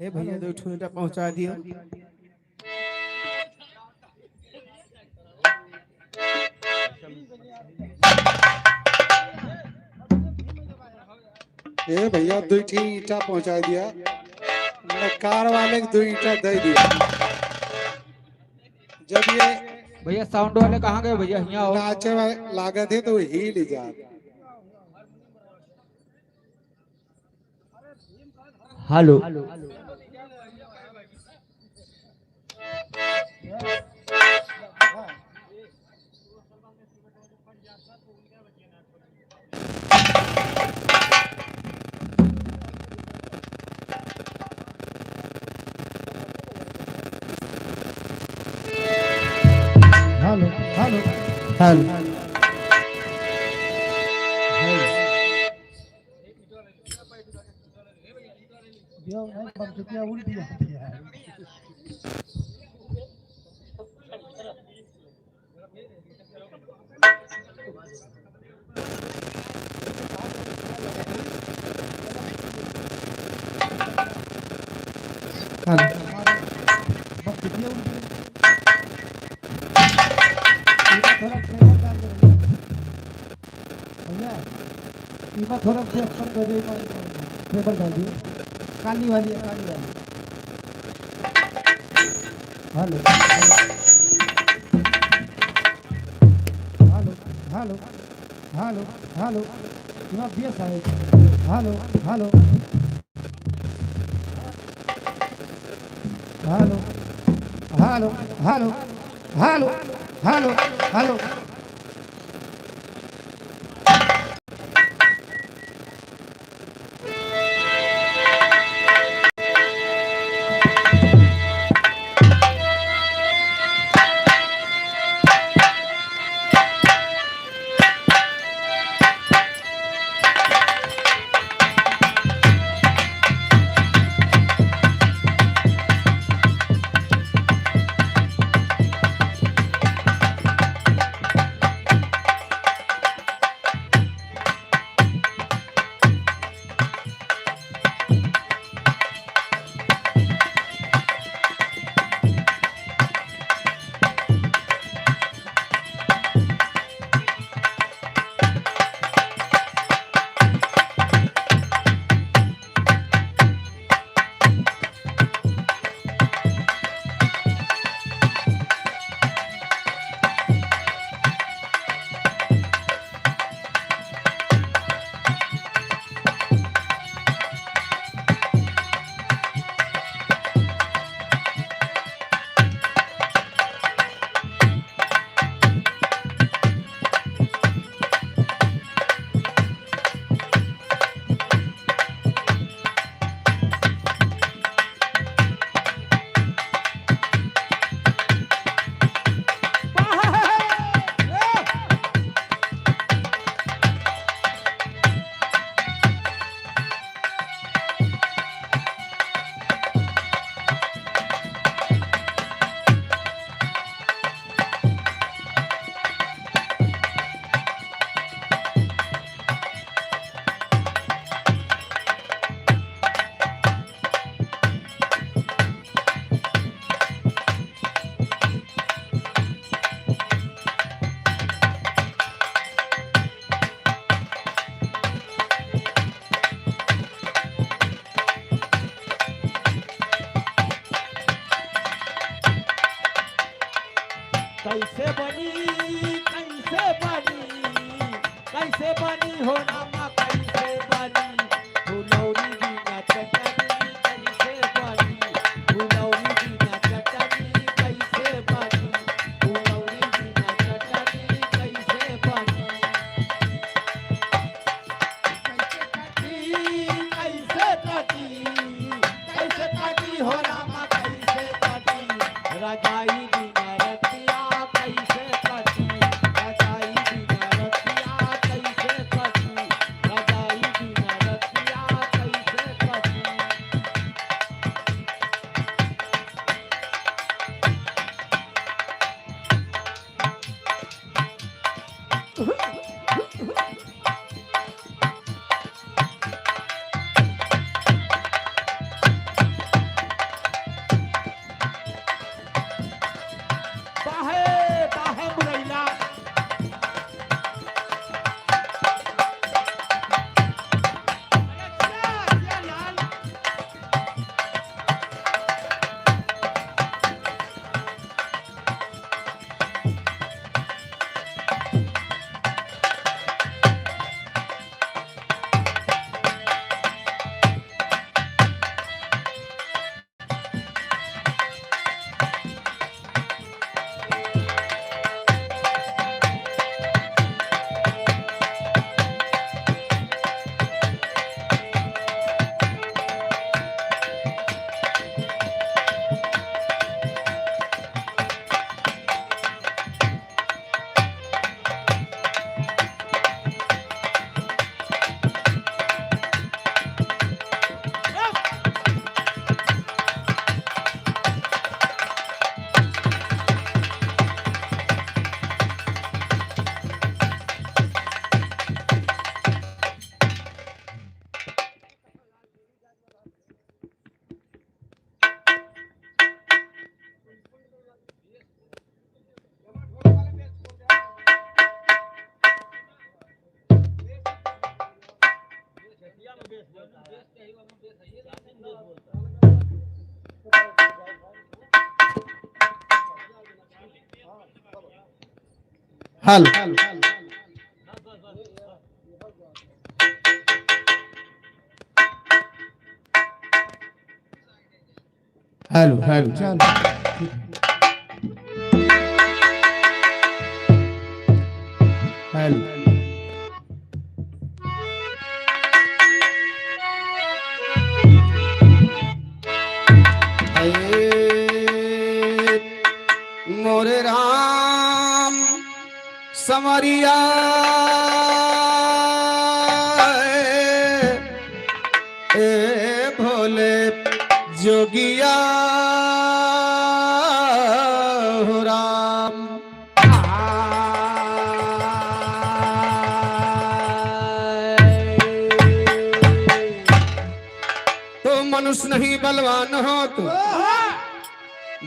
ए भैया, दो ठो ईंटा पहुंचा दियो। ए भैया, दो ठो ईंटा पहुंचा दिया, मैं कार वाले को दो ईंटा दे दिया। जब ये भैया, साउंड वाले कहाँ गए भैया? हियाँ आओ। नाचे वाले लागत है तो हिल जात। Hello. Hello, hello. Hello. Hello. दियो, नहीं, बम चुतिया उल्टी आती है। हेलो। बम चुतिया उल्टी। थोड़ा टेबल डाल दे भैया। भैया, इमा थोड़ा से अक्सर कर दे, इमा टेबल डाल दिए। काली वाली है, काली वाली। Hello, hello, hello, hello, hello. इमा बेस है। Hello, hello. Hello, hello, hello, hello, hello, hello. Hello. Hello, hello. चल। हेलो। हे मोरे राम संवरिया, ए भोले जोगिया हो राम। तो मनुष्य नहीं बलवान होत,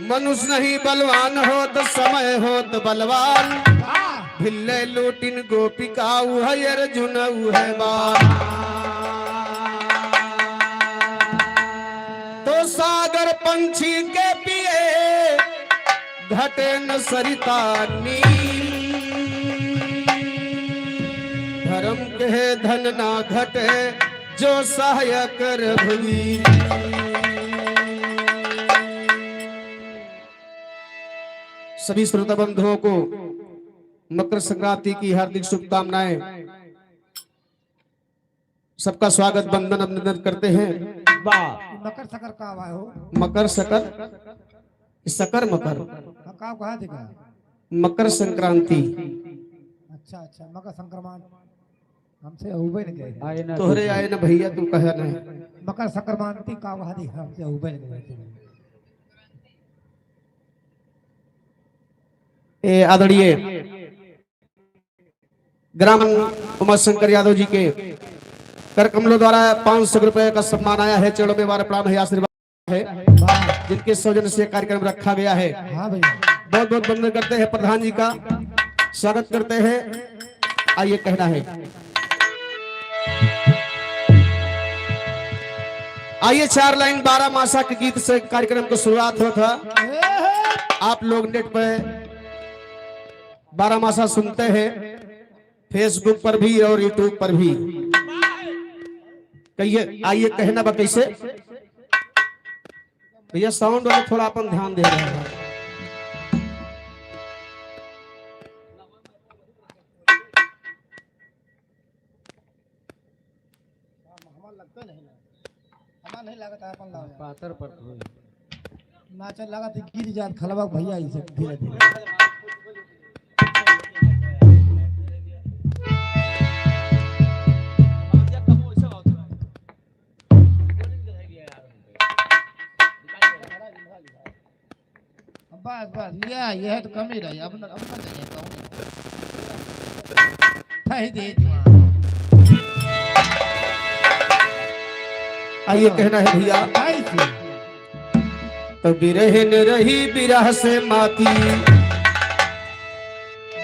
मनुष्य नहीं बलवान होत, समय होत बलवान। भिल्ले लूटिन गोपिका उहै अर्जुन उहै बान। तो सागर पंछी के पिए घटे न सरिता नीर। धर्म के धन ना घटे जो सहायक रघुवीर। सभी श्रोता बंधुओं को मकर संक्रांति की हार्दिक शुभकामनाएं। सबका स्वागत, वंदन, अभिनंदन करते हैं। वाह। मकर सकर का हुआ हो? मकर सकर, सकर मकर। हाँ, का कहा देखा? मकर संक्रांति। अच्छा, अच्छा, मकर संक्रमण। हमसे होबे न करे। आए ना तोहरे कुछ। आए ना भैया, तू कहे नहीं। मकर संक्रांति का वहादी हमसे होबे न करे। ए आदरणीय ग्राम उमा शंकर यादव जी के कर कमलों द्वारा पाँच सौ रुपए का सम्मान आया है। चरणों में बार प्रणाम है, आशीर्वाद है, जिनके सौजन्य से कार्यक्रम रखा गया है। हाँ भैया। बहुत बहुत वंदन करते हैं प्रधान जी का, स्वागत करते हैं। आइए, कहना है, आइए, चार लाइन बारह मासा के गीत से कार्यक्रम को शुरुआत होत है। आप लोग नेट पे बारह मासा सुनते हैं, Facebook पर भी और YouTube पर भी। कहिए, आइए, कहना बा कैसे? भैया, साउंड वाले थोड़ा अपन ध्यान दे रहे हैं। हमार लगता नहीं ना। हमार नहीं लागत है अपन लावे। पातर पर कोई। नाचे लागत है गिर जात खलवा भैया, ई सब धीरे धीरे। बस, बस, यह, यह तो कमी रही। अब न, अब न जाइए, कहूँ नहीं। ठही दे जुआन। आइए, कहना है भैया। कैसे? तो बिरहिन रही बिरह से माती,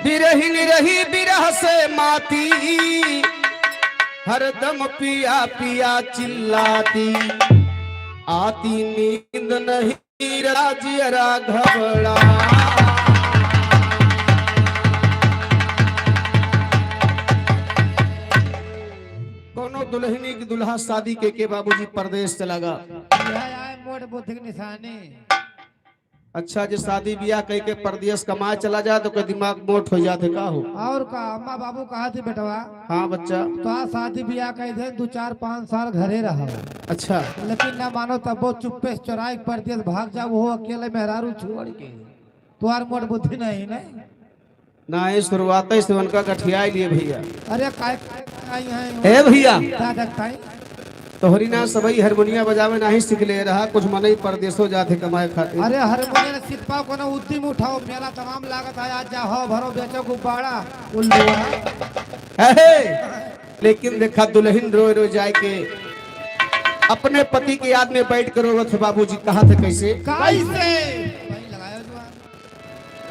बिरहिन रही बिरह से माती, हरदम पिया पिया चिल्लाती, आती नींद नहीं राजियरा घबड़ा। कोनो दुल्हनी की दुल्हा शादी के के बाबूजी परदेश चला गा। यह आए मोट बुद्धि की निशानी। अच्छा, जे शादी बियाह कई के परदेश कमाए चला जाए तो कोई दिमाग मोट हो जाते का हो? और का, अम्मा बाबू कहा थी बेटवा, हाँ बच्चा। तो आज शादी बियाह कह दे, दो चार पाँच साल घरे रहा। अच्छा। लेकिन ना मानो तब वो चुप्पे से चोराई के परदेश भाग जाओ, वो अकेले मेहरारू छोड़ के। तुम्हार मोट बुद्धि नहीं, नहीं? ना, ये शुरुआत से उनका गठिया लिए भैया। अरे काय, काय, काय आई हैं? ए भैया। क्या देखता है? तोहरी ना सबई हारमोनिया बजावे नाही सीख ले रहा, कुछ मनई परदेसो जाथे कमाए खातिर। अरे हारमोनिया ने सीख पाओ, कोनो उद्यम उठाओ, मेला तमाम लागत है, आज जा हो भरो बेचो गुब्बारा, उल्लू। हे, हे, लेकिन देखा दुल्हन रोए रोए जाए के अपने पति के याद में बैठ के रोवत है बाबूजी, कहा थे कैसे? कैसे?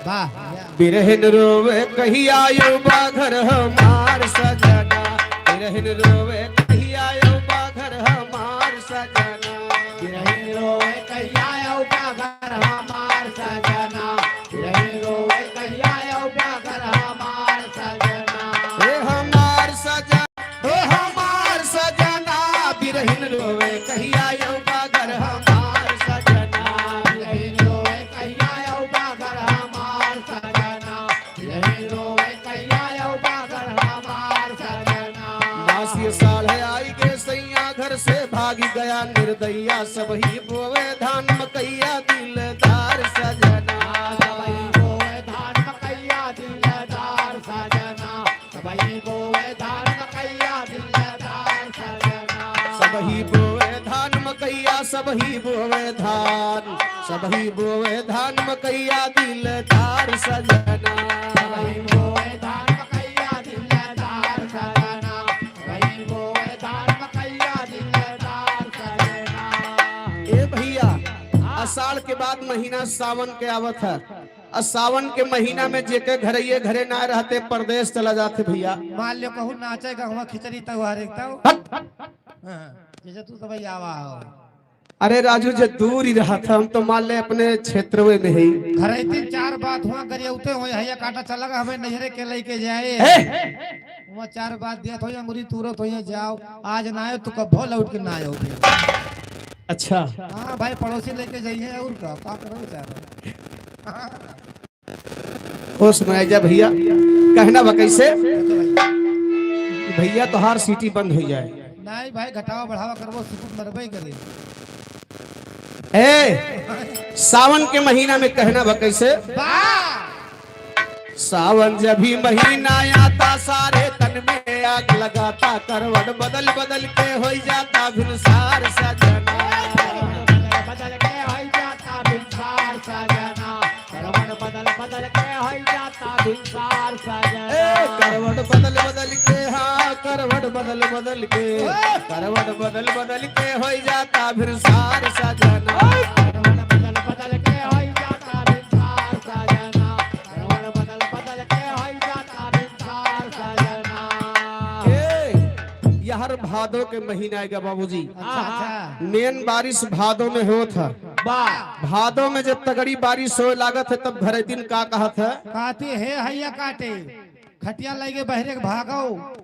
वाह। बिरहिन रोवे कहिया आयो बा घर हमार सजना, बिरहिन रोवे कहिया आयो बा घर रोवे कहिया अउबा घर हमार सजना। बिरहिन रोवे कहिया अउबा घर हमार सजना। बिरहिन रोवे कहिया अउबा घर हमार सजना। मासी साढ़े आई के सैया घर से भागी गया निर्दयिया। सबही बोवे धान मकइया दिलदार सजना। सबही बोवे धान मकइया दिलदार सजना। सबही बोवे धान मकइया दिलदार सजना। सबही बोवे धान मकइया, सबही बोवे धान, सबही बोवे धान मकइया दिलदार सजना। सबही बोवे धान मकइया दिलदार सजना। सबही बोवे धान मकइया दिलदार सजना। ए भइया, आषाढ़ के बाद महीना सावन के आवत है। आ सावन के महीना में जेके घरइये घरे ना रहते, परदेस चला जाते भइया। मान लो कहूँ नाचे गहुआ खिचड़ी त्योहार एक तौ। हट। हाँ, जैसे तू सब आवा हो। अरे राजू, जे दूर ही रहत है, हम तो मान ले अपने क्षेत्रवे में ही। घरे तीन चार बात हुआ, गरियौते हुए, हैया काटा चला गा, हमें नैहरे के लेके जाए। ए! वहाँ चार बात दिया था, अंगुरी तूरत हो, जाओ, आज ना आयो तो कब्बो लौट के ना आयो। अच्छा। हाँ भाई, पड़ोसी लेके जाइए, और का, का करो बेचारा। होश में आ जा भइया, कहना बा कइसे? भइया तोहार सीटी बंद होइ जाए। नहीं भाई, घटावा बढ़ावा करबो, सुकुट मरबे करे। ए, सावन के महीना में कहना बा कइसे? बा। सावन जब ही महीना आता, सारे तन में आग लगाता, करवट बदल बदल के होइ जाता भिनसार सजना। बदल के होइ जाता भिनसार सजना। करवट बदल बदल के होइ जाता भिनसार सजना। ए, करवट बदल बदल के, हाँ, करवट बदल बदल के, ए! करवट बदल बदल के होइ जाता भिनसार सजना। ए! करवट बदल बदल के होइ जाता भिनसार सजना। करवट बदल बदल के होइ जाता भिनसार सजना। ए, यहर भादो के महीना आएगा बाबूजी। अच्छा, अच्छा। मेन बारिश भादो में होत है। बा। भादो में जब तगड़ी बारिश होए लागत है, तब घरे दिन का कहत है? कहती, "हे हैया काटे, खटिया लइके बहरे के भागो,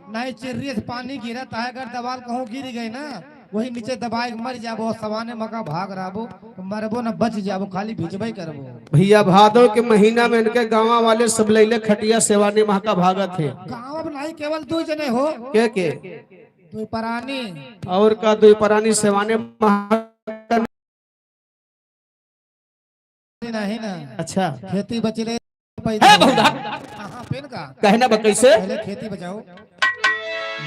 नहीं चिर्री से पानी गिरत है, अगर दवाल कहूँ गिर गए ना, वही नीचे दबाए के मर जाबो, सवाने मका भाग रहबो, मरबो न बच जाबो, खाली भिजबे करबो।" भइया, भादो के महीना में इनके गाँव वाले सब लैले खटिया सेवाने मका भागत है। गाँव में नहीं, केवल दो जने हो। के के? दुई परानी। और का दुई परानी सेवाने महा नहीं ना। अच्छा। खेती बचले पैदा है हो। बहुधा। हाँ, हाँ, पेन का? कहना बा कैसे? पहले खेती बचाओ।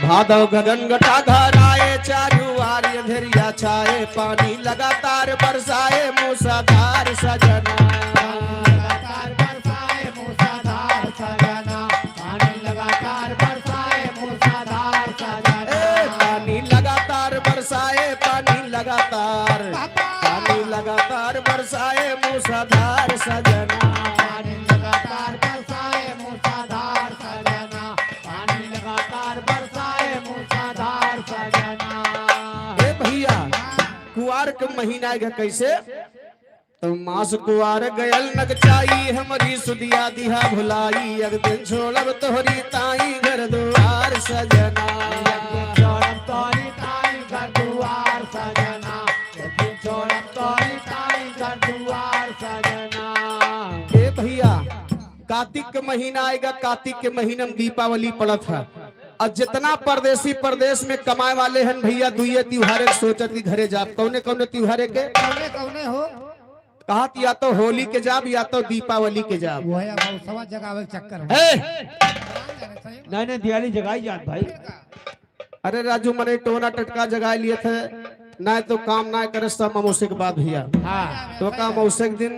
भादव गगन घटा घर आए, चारू आर अंधेरिया छाए, पानी लगातार बरसाए, मूसलाधार सजना। पानी लगातार बरसाए, मूसलाधार सजना। पानी लगातार बरसाए, मूसलाधार सजना। ए, पानी लगातार बरसाए, पानी लगातार, पापा। पानी लगातार बरसाए, मूसलाधार सजना। पानी लगातार बरसाए, मूसलाधार सजना। पानी लगातार बरसाए, मूसलाधार सजना। ए भइया, कुआर के महीना आएगा कैसे? तो मास कुआर गयल नगचाई, हमरी सुदिया दिहा भुलाई, एक दिन छोड़ब तोहरी ताई घर दुआर सजना। एक दिन छोड़ब तोहरी ताई घर दुआर सजना। एक दिन छोड़ब तोहरी ताई घर दुआर सजना। ए भइया, कातिक के महीना आएगा, कातिक के महीना में दीपावली पड़त है। और जितना परदेसी परदेस में कमाए वाले हैं भइया, दुइये त्योहारे के सोचत कि घरे जाब। कौने कौने त्योहारे के? कौने कौने हो? कहत या तो होली के जाब या तो दीपावली के जाब। वही अब सवा जगावे के चक्कर में। ए! नहीं, नहीं, दिवाली जगाई जात भाई। अरे राजू, मने टोना टटका जगाए लिए थे, ना तो काम ना करे सब अमावस्या के बाद भइया। हाँ। तो का अमावस्या के दिन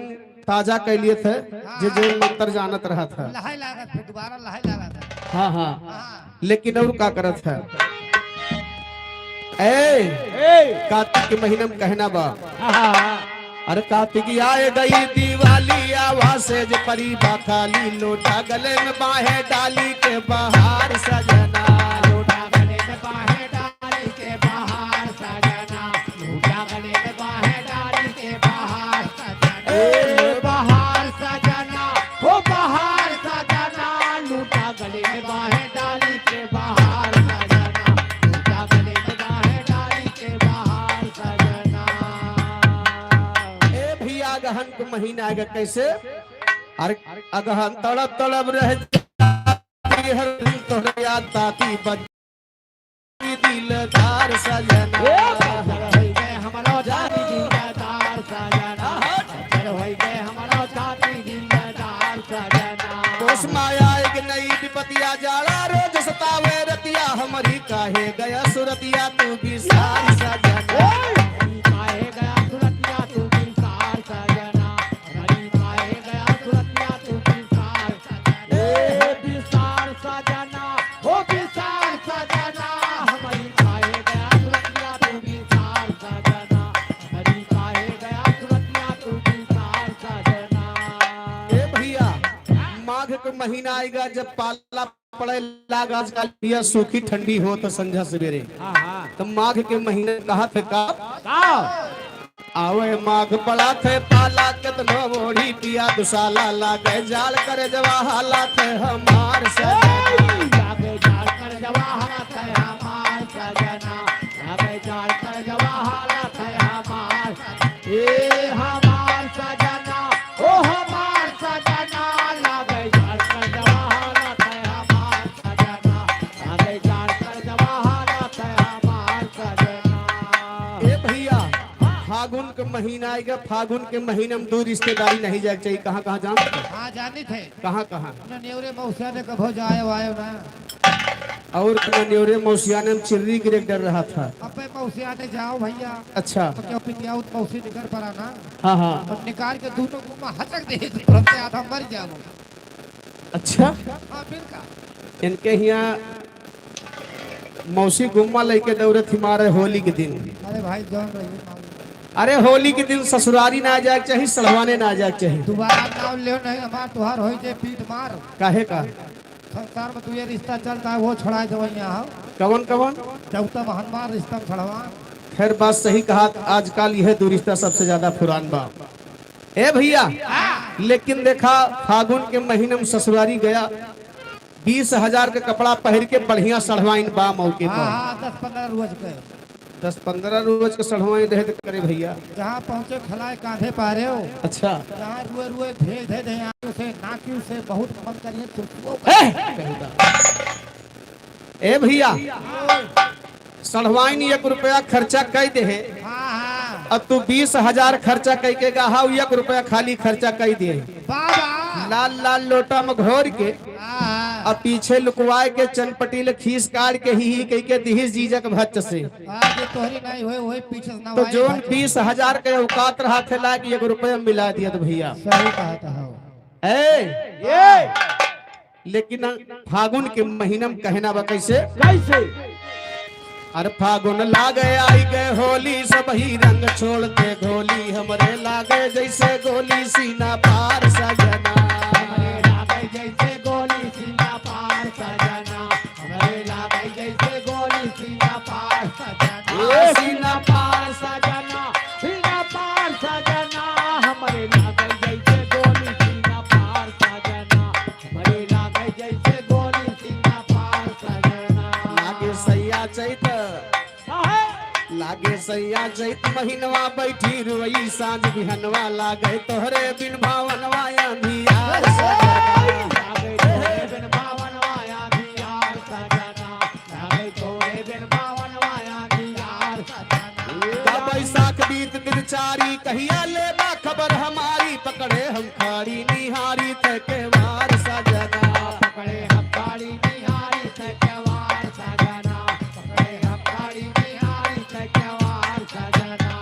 ताजा कइ लिए थे, जे जे मंत्र जानत रहत है। लहाई लागत, फिर दोबारा लहाई लागत है। हाँ, हाँ। हाँ। लेकिन और का करत है? ए, ए! कातिक के महीना में कहना बा। हाँ, हाँ, हाँ। अरे कातिक आए गई दिवाली, आवा सेज परी बा खाली, लोटा गले में बाहे डाली के बहार सजना। लोटा गले में बाहे डाली के बहार सजना। लोटा गले में बाहे डाली के बहार सजना। ए बहार सजना, हो बहार सजना, लोटा गले में बाहे डाली के बहार सजना। लोटा गले में बाहे डाली के बहार अगहन के महीना आएगा, कैसे? अरे, अगहन तड़प तड़प रह जाती हर दिन तोहरे याद ताती बज दिलदार सजना। ए, सजन होई गए हमरो जाति दिलदार सजना। सजन होई गए हमरो जाति दिलदार सजना। होश में आए कि नई विपतिया, जाड़ा रोज सतावे रतिया, हमरी काहे गया सुरतिया तू बिसार सजना। ए, काहे गया सुरतिया तू बिसार सजना। हमरी काहे गया सुरतिया तू बिसार सजना। ए, बिसार सजना, हो बिसार सजना, हमरी काहे गया सुरतिया तू बिसार सजना। हमरी काहे गया सुरतिया तू बिसार सजना। ए भैया, माघ के महीना आएगा, जब पाला पड़े लाग, आजकल पिया सूखी ठंडी हो तो संझा सवेरे। हाँ, हाँ। तो माघ के महीने कहा थे का? का? आवे माघ पड़ा थे पाला, केतनो ओढ़ी पिया दुसाला, लागे जाड़ करे जवा हाला थे हमार सजना। लागे जाड़ करे जवा हाला थे हमार सजना। लागे जाड़ करे जवा हाला थे हमार। ए हमार सजना, ओ हमार सजना, लागे जाड़ करे जवा हाला थे हमार सजना। लागे जाड़ करे जवा हाला थे हमार सजना। ए भैया, फागुन के महीना आएगा, फागुन के महीना में दो रिश्तेदारी नहीं जाए के चाहिए। कहाँ, कहाँ जान सकते? हाँ, जानी थे। कहाँ, कहाँ? अपने नेवरे मौसिया ने कभो जाए वायो ना। और अपने नेवरे मौसिया ने हम चिर्री गिरे के डर रहा था। अबे मौसिया ने जाओ भैया। अच्छा। तो क्यों पितिया उत मौसी निकर पड़ा ना? हाँ, हाँ। और निकाल के दोनों गुम्मा हचक दे, तुरंत आधा मर जाओ। अच्छा? हाँ, फिर का? इनके हियाँ मौसी गुम्मा लेके दौड़त ही मारे होली के दिन। अरे भाई, जान रही है, मालूम। अरे, होली के दिन ससुरारी ना जाए के चाही, सड़वाने ना जाए के चाही। दोबारा नाम लेव नहीं, हमार तुहार होई जे पीट मार। काहे का? संसार में तू ये रिश्ता चलता है, वो छोड़ा दो यहाँ। कवन, कवन? चौथा महनवार रिश्ता में सड़वान। खैर, बात सही कहा, आजकल यह दो रिश्ता सबसे ज्यादा पुरान बा। ए भैया, लेकिन देखा, फागुन के महीने में ससुरारी गया, बीस हजार के कपड़ा पहिर के बढ़िया सढ़वाइन बा मौके पर। हाँ, हाँ, दस पन्द्रह रोज के। दस पन्द्रह रोज के सढ़वाइन रहे तो करे भैया। जहाँ पहुँचे खलाए कांधे पारे हो। अच्छा। जहाँ रुए रुए भेज दे दे आँखी से, नाकी से बहुत मन करिए चुटुओ ए! कही दा। ए भैया, सढ़वाइन एक रुपया खर्चा कई देहे, हाँ, हाँ। अब तू बीस हजार खर्चा कई के गहा, एक रुपया खाली खर्चा कई देहे। बाबा। लाल लाल लोटा में घोर के, हाँ। अब पीछे लुकवाए के चनपटी ले खीस काढ़ के ही ही कई के दिहिस जीजक भच्च से। आज ये तोहरी नहीं होए, वही पीछे से ना तो वाई जोन भच्च। बीस हजार के औकात रहा थे लायक एक रुपया मिला दिया तो भैया। सही कहा था, हाँ। ए! ए! लेकिन फागुन के महीना में कहना बा कैसे? कैसे? अरे फागुन लागे आई गए होली, सब ही रंग छोड़ के घोली, हमरे लागे जैसे गोली सीना पार सजना। हमरे लागे जैसे गोली सीना पार सजना। हमरे लागे जैसे गोली सीना पार सजना। ए सीना पार सजना, सीना पार सजना, हमरे लागे जैसे गोली सीना पार सजना। बड़ी लागे जैसे गोली सीना पार सजना। लागे सैया चैत। काहे? लागे सैया चैत महीनवा बैठी रुई सांझ बिहनवा लागे तोहरे बिन भावनवा अंधियार सजना। लागे तोहरे बिन भावनवा अंधियार सजना। लागे तोहरे बिन भावनवा अंधियार सजना। का बैसाख बीत दिन चारी, कहिया लेबा खबर हमारी, पकड़े हम खाड़ी निहारी थे केवार सजना। पकड़े हम खाड़ी निहारी थे केवार सजना। पकड़े हम खाड़ी निहारी थे केवार सजना।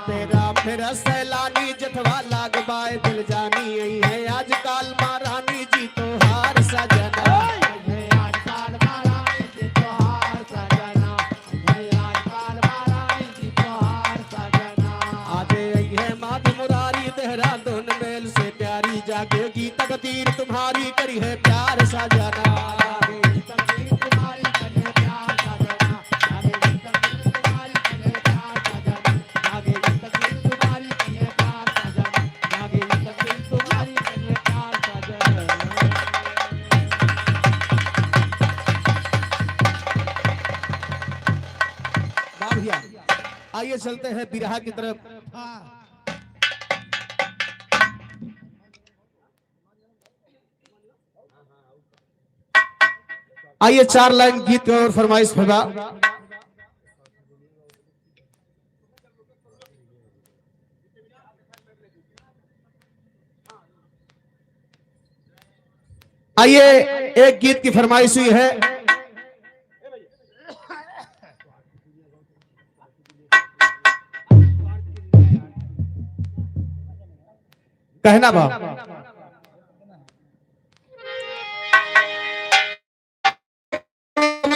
तेरा मेरा सैलानी जथवा लाग बाय दिल जानी, आई है आजकल महारानी जी तोहार सजना। आई है आजकल महारानी जी तोहार सजना। आजे अइहे माध मुरारी, देहरादून मेल से प्यारी, जागेगी तकदीर तुम्हारी, करिहे प्यार सजना। वाह भैया, आइए चलते हैं बिरहा की तरफ। हाँ। आइए, चार लाइन गीत और फरमाइश होगा। आइए, एक गीत की फरमाइश हुई है। कहना बा।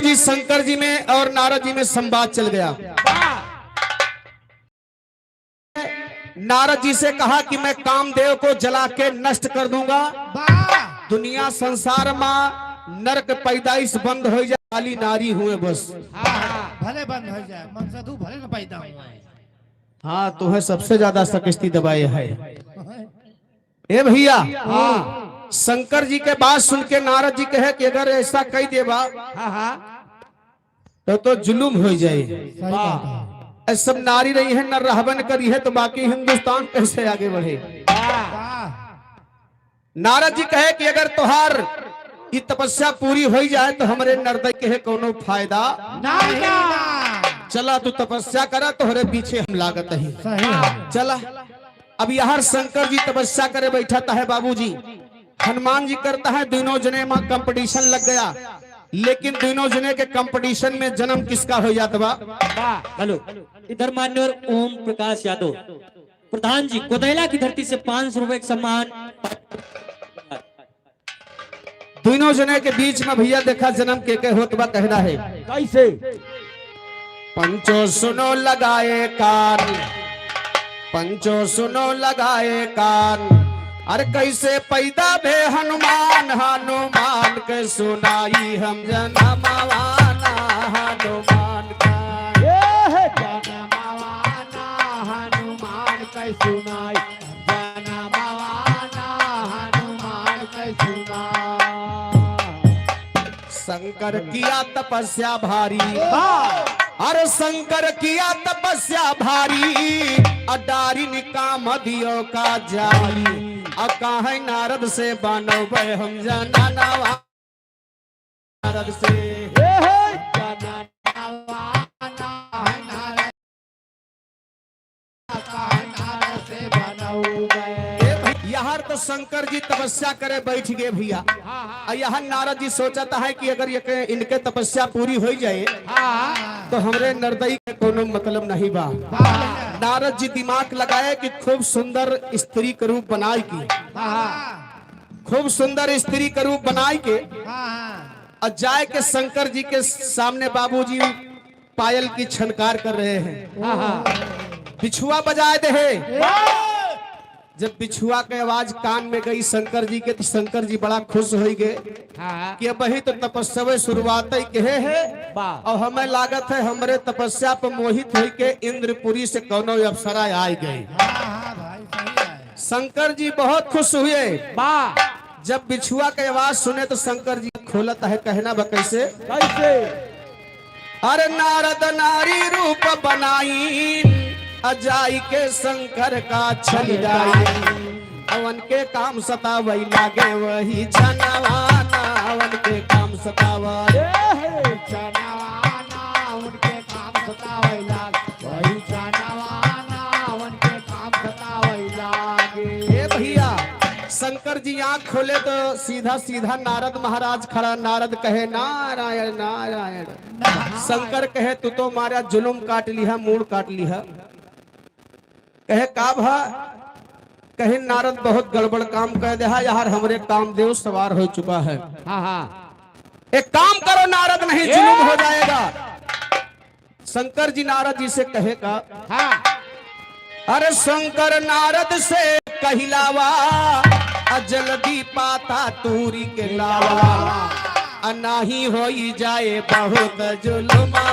जी, शंकर जी में और नारद जी में संवाद चल गया। नारद जी से कहा कि मैं कामदेव को जला के नष्ट कर दूंगा। वाह। दुनिया संसार मा नरक पैदाइश बंद होइ जाए, खाली नारी हुए बस। हाँ, हाँ, भले बंद होइ जाए, मनसधू भले न पैदा हुए। हाँ, तुम्हें सबसे ज्यादा सकिस्ती दबाए है। ए भइया, हाँ। शंकर जी के बात सुन के नारद जी कहे कि अगर ऐसा कहि देबा, हाँ, हाँ। तो, तो जुलुम होइ जाए। सही बात है। ए, सब नारी रही है, नर रहबे न करी है, तो बाकी हिंदुस्तान कैसे आगे बढ़े? वाह। नारद जी कहे कि अगर तोहार ई तपस्या पूरी होइ जाए, तो हमरे नरदई के है कौनो फायदा? नहीं ना। चला, तू तपस्या करा, तोहरे पीछे हम लागत ही। सही है। चला, अब यहाँ शंकर जी तपस्या करे बैठत है बाबूजी, हनुमान जी करत है, दोनों जने मा कंपटीशन लग गया। लेकिन दोनों जने के कंपटीशन में जन्म किसका हो जात बा? वाह, हेलो, इधर मान्यवर ओम प्रकाश यादव प्रधान जी कोदैला की धरती से पाँच सौ रुपए का सम्मान। दोनों जने के बीच में भइया देखा जन्म के के होत बा, कहना है। कैसे? पंचो सुनो लगाए कान, पंचो सुनो लगाए कान, अरे कैसे पैदा भे हनुमान, हनुमान के सुनाई हम जनमवाना, हनुमान का। ये है जनमवाना, हनुमान के सुनाई जनमवाना, हनुमान के सुनाई। शंकर किया तपस्या भारी। वाह। अरे शंकर किया तपस्या भारी, अ डारिन कामदियो का जारी। अ काहे नारद से बनौबे हम जननवा, नारद से। हे, हे। जननवा नारद यार तो शंकर जी तपस्या करे बैठ गए भइया। हाँ, हाँ। अ यहाँ नारद जी सोचत है कि अगर ये के, इनके तपस्या पूरी होइ जाए, हाँ। तो हमरे नरदई के कौनो मतलब नहीं बा। हाँ। नारद जी दिमाग लगाए कि खूब सुंदर स्त्री के रूप बनाए की। हाँ। खूब सुंदर स्त्री के रूप बनाए के। हाँ। अ जाए के शंकर जी के सामने बाबूजी पायल की छनकार कर रहे हैं। हाँ, हाँ। बिछुआ बजाए दे है। वाह! जब बिछुआ के आवाज कान में गई शंकर जी के, तो शंकर जी बड़ा खुश होइ गए। हाँ। कि अबही तो तपस्या शुरुआत ही कहे है। वाह। और हमें लागत है हमरे तपस्या पर मोहित होइ के इंद्रपुरी से कौनो अप्सरा आइ गई। हाँ, हाँ भाई, सही है। शंकर जी बहुत खुश हुए। वाह। जब बिछुआ के आवाज सुने तो शंकर जी खोलत है, कहना बा कैसे? कैसे? अरे नारद नारी रूप बनाई, अ जाई के शंकर का छल जाई। अवन के काम सतावै लागे वही छनवाना, अवन के काम सतावै। ए हे! छनवाना, उनके काम सतावै लागे वही छनवाना, उनके काम सतावै लागे। ए भइया, शंकर जी आँख खोले तो सीधा सीधा नारद महाराज खड़ा। नारद कहे, "नारायण, नारायण।" शंकर कहे, "तू तो मारा जुलुम काट लिहा, मूड़ काट लिहा।" कहे, "का भा?" कहे, "नारद, बहुत गड़बड़ काम कह देहा यार, हमरे कामदेव सवार होइ चुका है।" हाँ, हाँ। "एक काम करो नारद, नहीं जुलुम हो जाएगा।" शंकर जी नारद जी से कहे का? हाँ। "अरे शंकर नारद से कहिलावा, अ जल्दी पाता तूरी के लावा, अ नाही होइ जाए बहुत जुलुमवा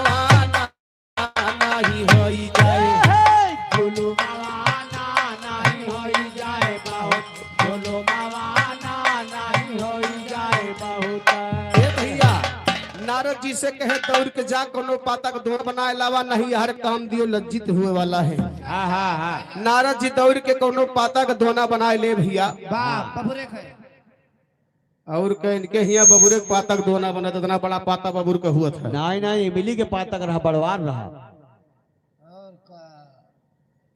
ना, नाही होइ जाए।" ए हे! जुलुमवा ना, नाही होइ जाए बहुत ए भइया, नारद जी से कहे, "दौड़ के जा, कोनो पाता के दोना बनाए लावा, नहीं हर कामदेव लज्जित हुए वाला है।" हाँ, हाँ, हाँ। नारद जी दौड़ के कोनो पाता के दोना बनाए ले भइया। वाह, बबुरे खाए। और के इनके हियाँ बबुरे के पातक दोना बनत, इतना बड़ा पाता बबुर का हुआ था। नहीं, नहीं, इमली के पातक रहा, बड़वार रहा।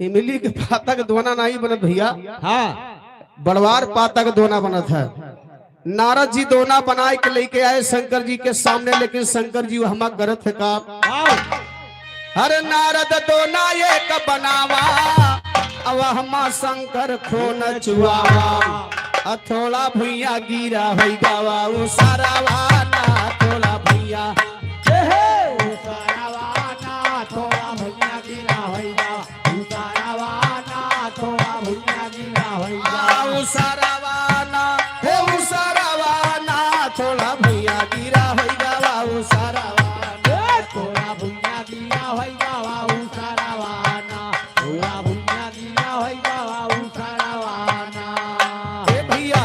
इमली के पातक दोना नहीं बनत भैया। हाँ। बड़वार पातक दोना बनत है। नारद जी दोना बनाए के लेके आए शंकर जी के सामने, लेकिन शंकर जी वहमा करत है का? वाह। अरे नारद दोना एक बनावा, अब वहमा शंकर खून चुआवा। आ थोड़ा भुइया गिरा होई गवा उ सारावा ना, थोड़ा भुइया। ए हे। उ सारावा ना, थोड़ा भुइया गिरा होई गवा उ सारावा ना, थोड़ा भुइया गिरा होई गवा। आ, उ सारावा ना, हे उ सारावा ना, थोड़ा भुइया गिरा होई गवा उ सारावा ना। ए, थोड़ा भुइया गिरा होई गवा उ सारावा ना, थोड़ा भुइया गिरा होई गवा उ सारावा ना। ए भैया,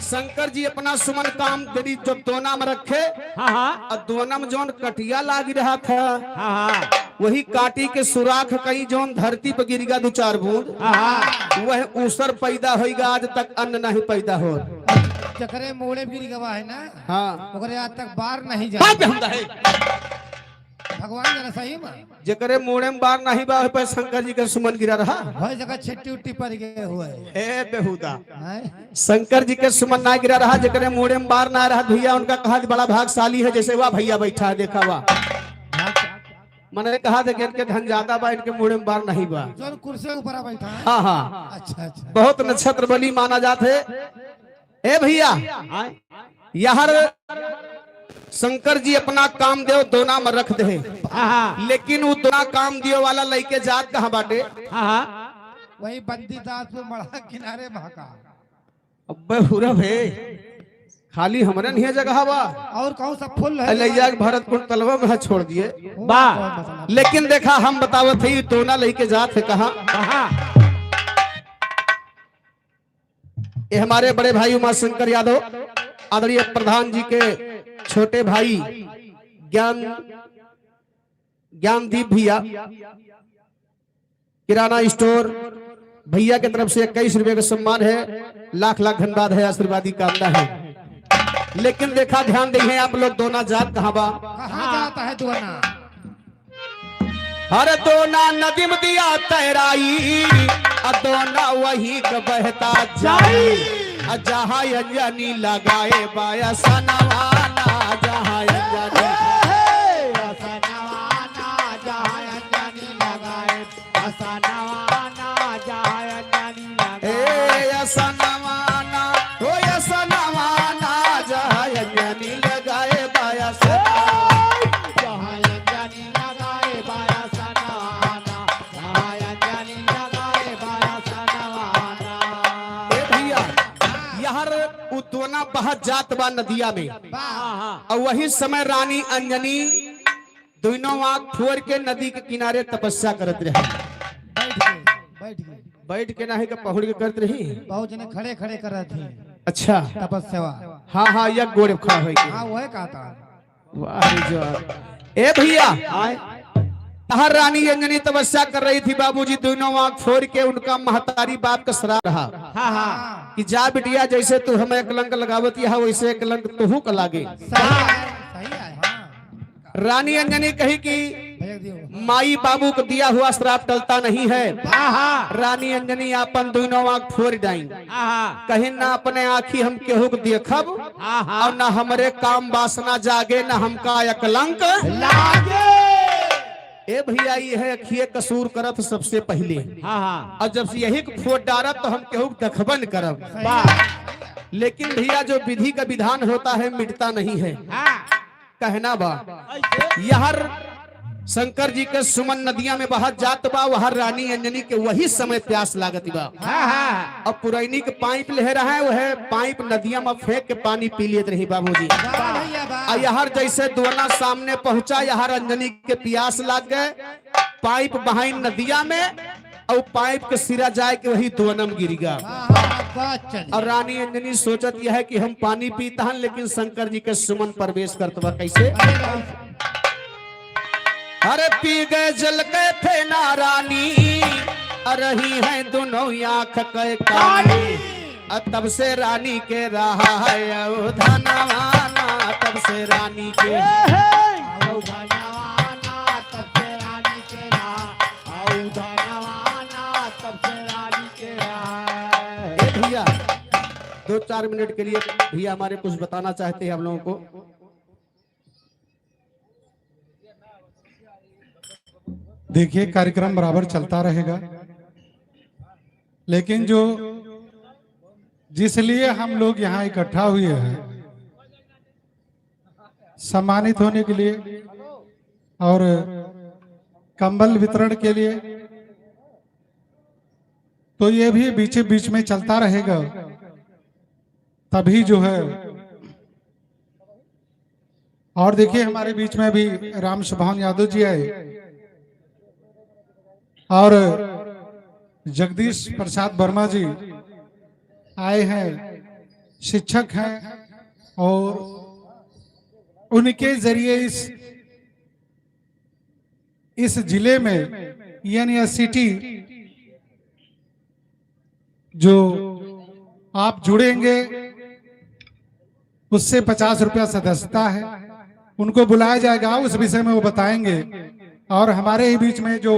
शंकर जी अपना सुमन काम देनी जो दोना में रखे, हाँ, हाँ। और दोना में जौन कटिया लाग रहा था, हाँ, हाँ। वही काटी के सुराख कहीं जौन धरती पर गिर गया दो चार बूंद, हाँ, हाँ। वह ऊसर पैदा होइगा, आज तक अन्न नहीं पैदा हो। जकरे मोड़े गिर गवा है ना, हाँ। ओकरे आज तक बार नहीं जा। बात हम है। भगवान जरा सही में। जेकरे मोड़े में बार नहीं बा, ओह पे शंकर जी के सुमन गिरा रहा। होय जगह छिट्टी उट्टी पड़ गए हुए। ए बेहुदा। हैं? शंकर जी के सुमन ना गिरा रहा, जेकरे मोड़े में बार ना रहा भैया, उनका कहा कि बड़ा भागशाली है, जैसे वाह भैया बैठा है, देखा वाह। हाँ। मने कहा था कि इनके धन ज्यादा बा, इनके मोड़े में बार नहीं बा। जौन कुर्सी ऊपर बैठा है। हाँ, हाँ। अच्छा, अच्छा। बहुत नक्षत्र बली माना जात है। ए भैया, यहाँ शंकर जी अपना कामदेव दोना में रख दे, हाँ, हाँ। लेकिन वो दोना कामदेव वाला लइके जात कहाँ बाटे? हाँ, हाँ। वही बंदीदासपुर मढ़ा किनारे महाका। अबे हुरब है, खाली हमरे नहीं जगह बा। और कहूँ सब फुल है। ले जाके भरतकुंड तलवा में छोड़ दिए। वाह। लेकिन देखा, हम बतावत है, ये दोना लइके जात है कहाँ? कहाँ? ये हमारे बड़े भाई उमाशंकर यादव, आदरणीय प्रधान जी के छोटे भाई ज्ञान, ज्ञानदीप भैया, किराना स्टोर भैया के तरफ से इक्कीस रुपये का सम्मान है। लाख लाख धन्यवाद है, आशीर्वाद की कामना है। लेकिन देखा, ध्यान दे आप लोग, दोना जात कहाँ बा? कहाँ जाता है दोना? हर दोना नदी में दिया तैराई, आ दोना वही के बहता जाई। आ जहाँ अंजनी लगाए बाया सनवाना, जहाँ अंजनी। सनवाना, जहाँ अंजनी लगाए, सनवाना, जहाँ अंजनी लगाए। ए, सनवाना, ओ, सनवाना, जहाँ अंजनी लगाए बाया सनवाना। जहाँ अंजनी लगाए बाया सनवाना, जहाँ अंजनी लगाए बाया सनवाना। ए भैया, यहाँ उ दोना बहत जात बा नदिया में। वाह। और वही समय रानी अंजनी दोनों आँख फोर के नदी के किनारे तपस्या करत रहे। बैठ के, बैठ के। बैठ के नाही के पहुड़ के करत रही। बहुत जने खड़े खड़े करत ही। अच्छा। तपस्या। हाँ, हाँ, एक गोड़े खड़ा होई के। हाँ, वह कहता। वाह रे जा। ए भैया, आए। तहर रानी अंजनी तपस्या कर रही थी बाबूजी, दोनों आँख फोर के उनका महतारी बाप का श्राप रहा। हाँ, हाँ। कि जा बिटिया, जैसे तू हमें कलंक लगावत यह, वैसे कलंक तुहू का लागे। सही है, सही है, हाँ। रानी अंजनी कही कि माई बाबू को दिया हुआ श्राप टलता नहीं है। आहा। रानी अंजनी आपन दोनों आँख फोर डाइन। आहा। कहीं ना अपने आँखी हम केहू को देखब, आहा। और ना हमरे काम वासना जागे, ना हमका अकलंक लागे। ए भैया, ये है अखिए कसूर करत सबसे पहले। आहा। और जब से यही को फोर डारब तो हम केहू को देखबन करब। वाह। लेकिन भैया, जो विधि का विधान होता है, मिटता नहीं है। हाँ। कहना बा। ऐसे? यहर शंकर जी के सुमन नदिया में बहत जात बा, वह रानी अंजनी के वही समय प्यास लागत बा। हाँ, हाँ। अब पुरैनी के पाइप ले रहा है, वह पाइप नदिया में फेंक के पानी पी लेत रही बाबूजी। वाह भैया, वाह। आ यहर जैसे दोना सामने पहुंचा, यहर अंजनी के प्यास लाग गए, पाइप बहाइन नदिया में, और पाइप के सिरा जाए के वही दोनम गिर गया। हाँ, हाँ, बात चली। और रानी अंजनी सोचत यह है कि हम पानी पीता हन, लेकिन शंकर जी के सुमन प्रवेश करत बा। कैसे? अरे राम। अरे पी गए जल के फेना रानी, अरे ही हैं दोनों आँख के कानी। आ तब से रानी के रहा है औ धनवाना, तब से रानी के। ए हे! औ धनवाना, तब से रानी के रहा, औ धनवाना, तब से रानी के रहा। ए भैया, दो चार मिनट के लिए भैया हमारे कुछ बताना चाहते हैं आप लोगों को। देखिए, कार्यक्रम बराबर चलता रहेगा, लेकिन जो, जिस लिए हम लोग यहाँ इकट्ठा हुए हैं, सम्मानित होने के लिए और कंबल वितरण के लिए, तो ये भी बीच बीच में चलता रहेगा। तभी जो है, और देखिए, हमारे बीच में भी राम सुभान यादव जी आए और जगदीश प्रसाद वर्मा जी आए हैं, शिक्षक हैं, और उनके जरिए इस, इस जिले में, यानी यह सिटी जो आप जुड़ेंगे, उससे पचास रुपया सदस्यता है, उनको बुलाया जाएगा, उस विषय में वो बताएंगे। और हमारे ही बीच में जो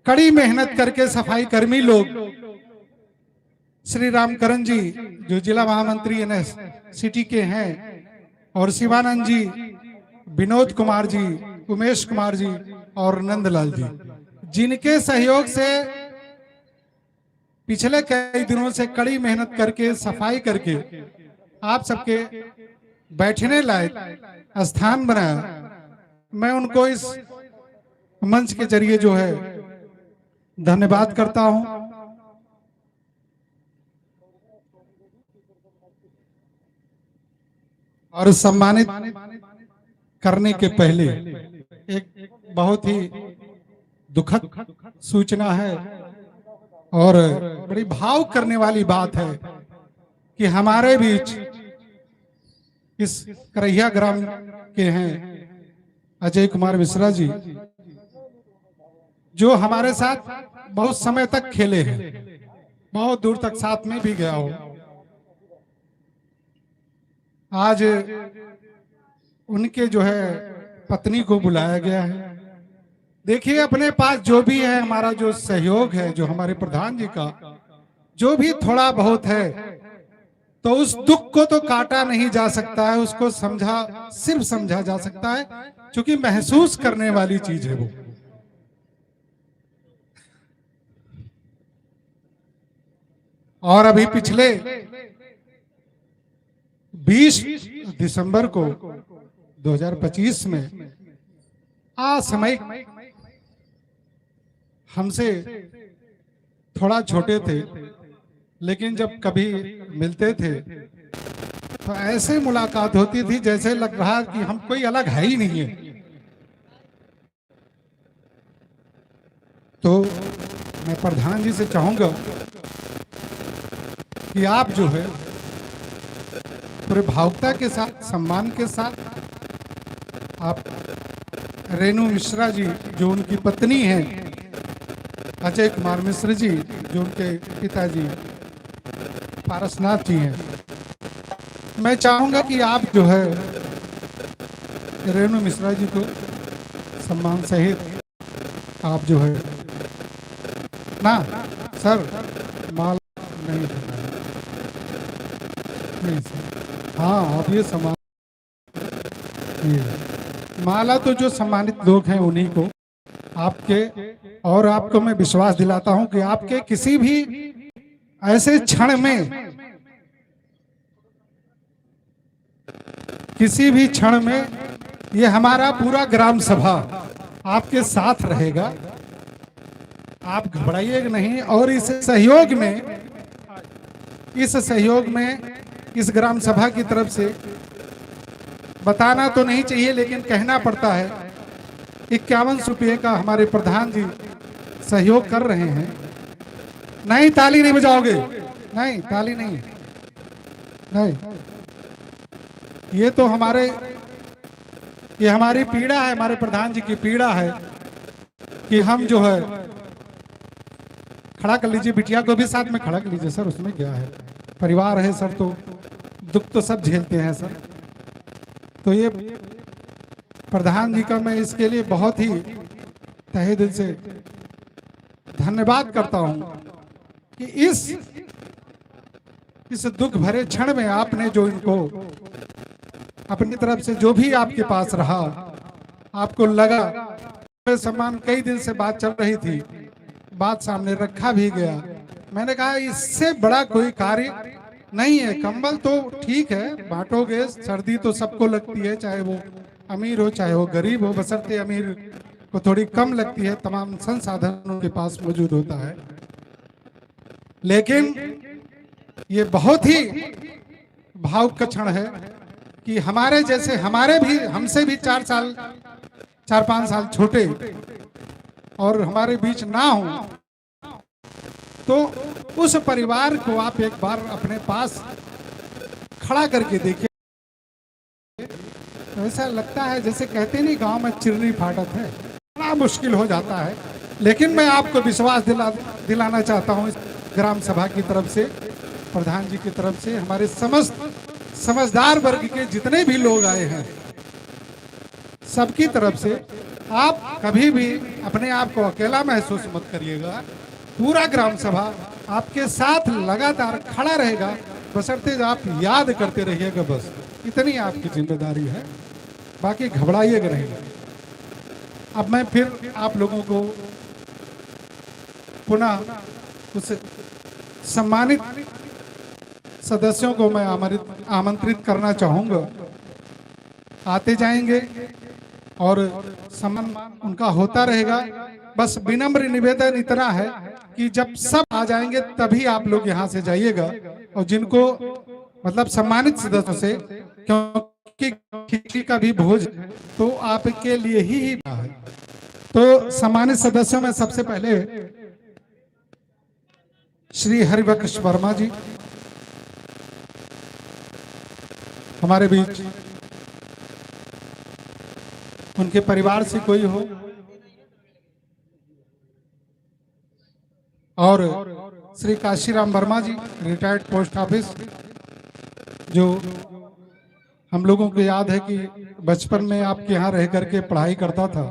कड़ी मेहनत करके सफाई कर्मी लोग, श्री रामकरण जी, जो जिला महामंत्री एनएस सिटी के हैं, और शिवानंद जी, विनोद कुमार जी, उमेश कुमार जी और नंदलाल जी, जिनके सहयोग से पिछले कई दिनों से कड़ी मेहनत करके, सफाई करके आप सबके बैठने लायक स्थान बनाया, मैं उनको इस मंच के जरिए जो है धन्यवाद करता हूं। और सम्मानित करने के पहले एक बहुत ही दुखद सूचना है और बड़ी भावुक करने वाली बात है कि हमारे बीच इस करैया ग्राम के हैं अजय कुमार मिश्रा जी, जो हमारे साथ बहुत समय तक खेले हैं, बहुत दूर तक साथ में भी गया हो। आज उनके जो है पत्नी को बुलाया गया है। देखिए, अपने पास जो भी है, हमारा जो सहयोग है, जो हमारे प्रधान जी का जो भी थोड़ा बहुत है, तो उस दुख को तो काटा नहीं जा सकता है, उसको समझा, सिर्फ समझा जा सकता है, क्योंकि महसूस करने वाली चीज है वो। और अभी पिछले बीस दिसंबर को दो हज़ार पच्चीस में, आ समय हमसे थोड़ा छोटे थे, लेकिन जब कभी मिलते थे तो ऐसे मुलाकात होती थी जैसे लग रहा कि हम कोई अलग है ही नहीं है। तो मैं प्रधान जी से चाहूंगा कि आप जो है पूरे भावुकता के साथ, सम्मान के साथ आप रेणु मिश्रा जी, जो उनकी पत्नी हैं, अजय कुमार मिश्र जी, जो उनके पिताजी पारसनाथ जी हैं, मैं चाहूंगा कि आप जो है रेणु मिश्रा जी को सम्मान सहित आप जो है ना सर, माला नहीं पहनाए। नहीं सर, हाँ, आप ये सम्मान, ये माला तो जो सम्मानित लोग हैं उन्हीं को, आपके, और आपको मैं विश्वास दिलाता हूं कि आपके किसी भी ऐसे क्षण में, किसी भी क्षण में ये हमारा पूरा ग्राम सभा आपके साथ रहेगा, आप घबराइएगा नहीं। और इस सहयोग में, इस सहयोग में इस ग्राम सभा की तरफ से बताना तो नहीं चाहिए, लेकिन कहना पड़ता है, इक्यावन रुपये का हमारे प्रधान जी सहयोग कर रहे हैं। नहीं, ताली नहीं बजाओगे? नहीं, ताली नहीं, नहीं। ये तो हमारे, ये हमारी पीड़ा है, हमारे प्रधान जी की पीड़ा है कि हम जो है खड़ा कर लीजिए, बिटिया को भी साथ में खड़ा कर लीजिए सर, उसमें क्या है, परिवार है सर, तो दुख तो सब झेलते हैं सर। तो ये प्रधान जी का मैं इसके लिए बहुत ही तहे दिल से धन्यवाद करता हूँ कि इस, इस दुख भरे क्षण में आपने जो इनको अपनी तरफ से जो भी आपके पास रहा, आपको लगा, सम्मान कई दिन से बात चल रही थी, बात सामने रखा भी गया। मैंने कहा, इससे बड़ा कोई कार्य नहीं है। कंबल तो ठीक है, बांटोगे, सर्दी तो सबको लगती है, चाहे वो अमीर हो चाहे वो गरीब हो, बशर्ते अमीर को थोड़ी कम लगती है, तमाम संसाधन उनके पास मौजूद होता है। लेकिन ये बहुत ही भावुक का क्षण है कि हमारे जैसे, हमारे भी, हमसे भी चार साल, चार पांच साल छोटे और हमारे बीच ना हो, तो उस परिवार को आप एक बार अपने पास खड़ा करके देखिए। तो ऐसा लगता है जैसे कहते नहीं, गांव में चिरनी फाटत है, बड़ा मुश्किल हो जाता है। लेकिन मैं आपको विश्वास दिला दिलाना चाहता हूं इस ग्राम सभा की तरफ से, प्रधान जी की तरफ से, हमारे समस्त समझदार वर्ग के जितने भी लोग आए हैं, सबकी तरफ से, आप कभी भी अपने आप को अकेला महसूस मत करिएगा। पूरा ग्राम सभा आपके साथ लगातार खड़ा रहेगा, बशर्ते आप याद करते रहिएगा, बस इतनी आपकी जिम्मेदारी है, बाकी घबराइएगा नहीं। अब मैं फिर आप लोगों को पुनः उस सम्मानित सदस्यों को मैं आमंत्रित, आमंत्रित करना चाहूंगा। आते जाएंगे और सम्मान उनका होता रहेगा। बस विनम्र निवेदन इतना है कि जब सब आ जाएंगे तभी आप लोग यहाँ से जाइएगा, और जिनको, मतलब, सम्मानित सदस्यों से, क्योंकि खिचड़ी का भी भोज तो आपके लिए ही, ही है। तो सम्मानित सदस्यों में सबसे पहले श्री हरिबख्श वर्मा जी हमारे बीच, उनके परिवार से कोई हो, और श्री काशीराम वर्मा जी, रिटायर्ड पोस्ट ऑफिस, जो हम लोगों को याद है कि बचपन में आपके यहाँ रह करके पढ़ाई करता था,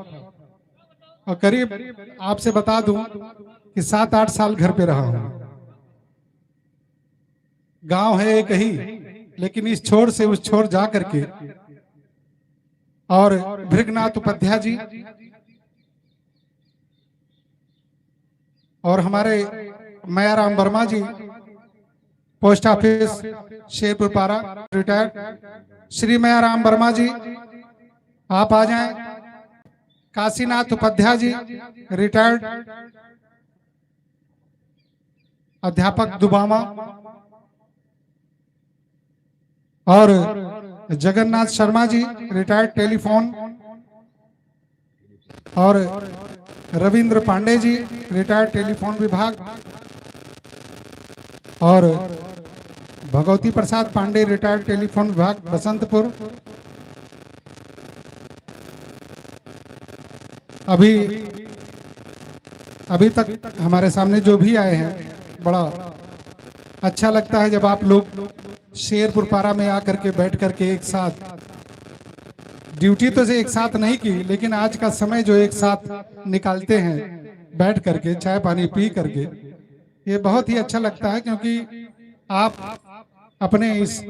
और करीब, आपसे बता दूं कि सात आठ साल घर पे रहा हूँ। गांव है एक ही, लेकिन इस छोर से उस छोर जा करके, और भृगनाथ उपाध्याय जी और हमारे मयाराम वर्मा जी, पोस्ट ऑफिस शेरपुर पारा, रिटायर्ड। श्री मयाराम वर्मा जी, आप आ जाएं। काशीनाथ उपाध्याय जी, रिटायर्ड अध्यापक दुबामा, और जगन्नाथ शर्मा जी, रिटायर्ड टेलीफोन, और रविंद्र पांडे जी, रिटायर्ड टेलीफोन विभाग, और भगवती प्रसाद पांडे, रिटायर्ड टेलीफोन विभाग, बसंतपुर। अभी, अभी तक हमारे सामने जो भी आए हैं, बड़ा अच्छा लगता है जब आप लोग शेरपुर पारा में आकर के, बैठ करके एक साथ, ड्यूटी तो से एक साथ नहीं की, लेकिन आज का समय जो एक साथ निकालते हैं बैठ करके, चाय पानी पी करके, ये बहुत ही अच्छा लगता है, क्योंकि आप अपने इस,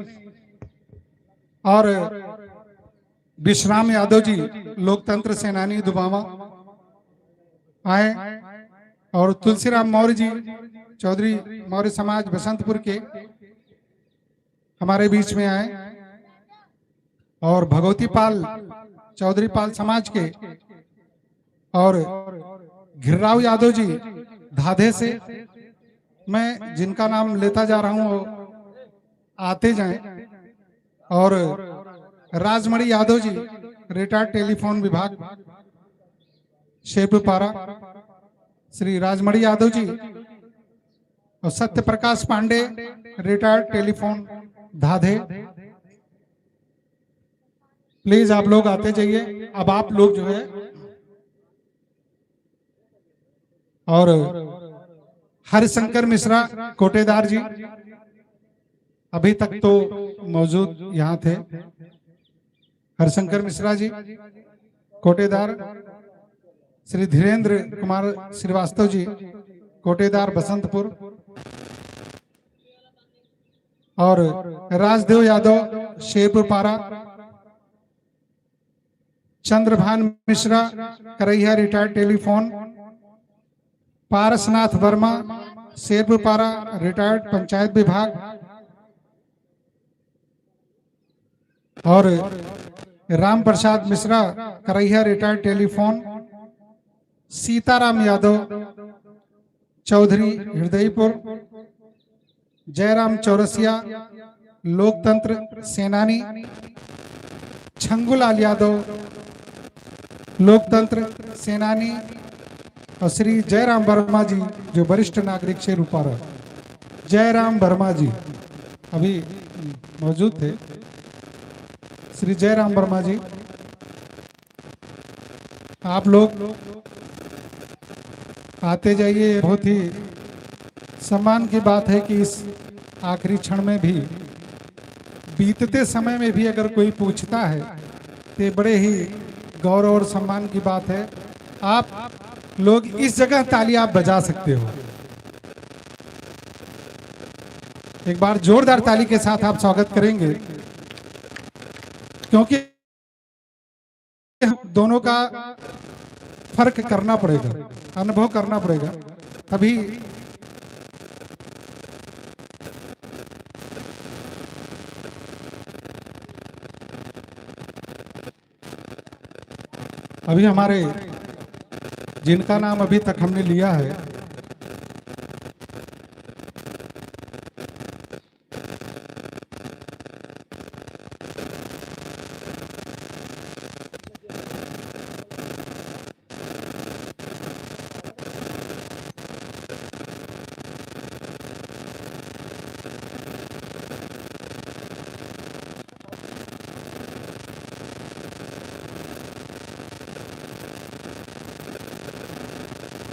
और विश्राम यादव जी, लोकतंत्र सेनानी दुबामा आए, और तुलसीराम मौर्य जी, चौधरी मौर्य समाज बसंतपुर के, हमारे बीच में आए, और भगवती पाल, चौधरी पाल समाज के, और घिर्राव यादव जी धाधे से, मैं जिनका नाम लेता जा रहा हूँ, वो आते जाएं। और राजमणि यादव जी, रिटायर्ड टेलीफोन विभाग, शेरपुर पारा, श्री राजमणि यादव जी और सत्य प्रकाश पांडे, रिटायर्ड टेलीफोन धाधे। प्लीज आप लोग आते जाइए। अब आप लोग जो है, और हरिशंकर मिश्रा कोटेदार जी अभी तक तो मौजूद यहाँ थे। हरिशंकर मिश्रा जी कोटेदार, श्री धीरेंद्र कुमार श्रीवास्तव जी कोटेदार बसंतपुर, और राजदेव यादव शेरपुर पारा, चंद्रभान मिश्रा करैया रिटायर्ड टेलीफोन, पारसनाथ वर्मा शेरपुर पारा रिटायर्ड पंचायत विभाग, और राम प्रसाद मिश्रा करैया रिटायर्ड टेलीफोन, सीताराम यादव चौधरी हृदयपुर, जयराम चौरसिया लोकतंत्र सेनानी, छंगूलाल यादव लोकतंत्र सेनानी, और श्री जयराम वर्मा जी जो वरिष्ठ नागरिक शेरपुर पारा, जयराम वर्मा जी अभी मौजूद थे। श्री जयराम वर्मा जी, आप लोग आते जाइए, बहुत ही सम्मान की बात है कि इस आखिरी क्षण में भी, बीतते समय में भी अगर कोई पूछता है, तो ये बड़े ही गौरव और सम्मान की बात है। आप लोग इस जगह ताली आप बजा सकते हो। एक बार जोरदार ताली के साथ आप स्वागत करेंगे, क्योंकि हम दोनों का फर्क करना पड़ेगा, अनुभव करना पड़ेगा, तभी। अभी हमारे, जिनका नाम अभी तक हमने लिया है,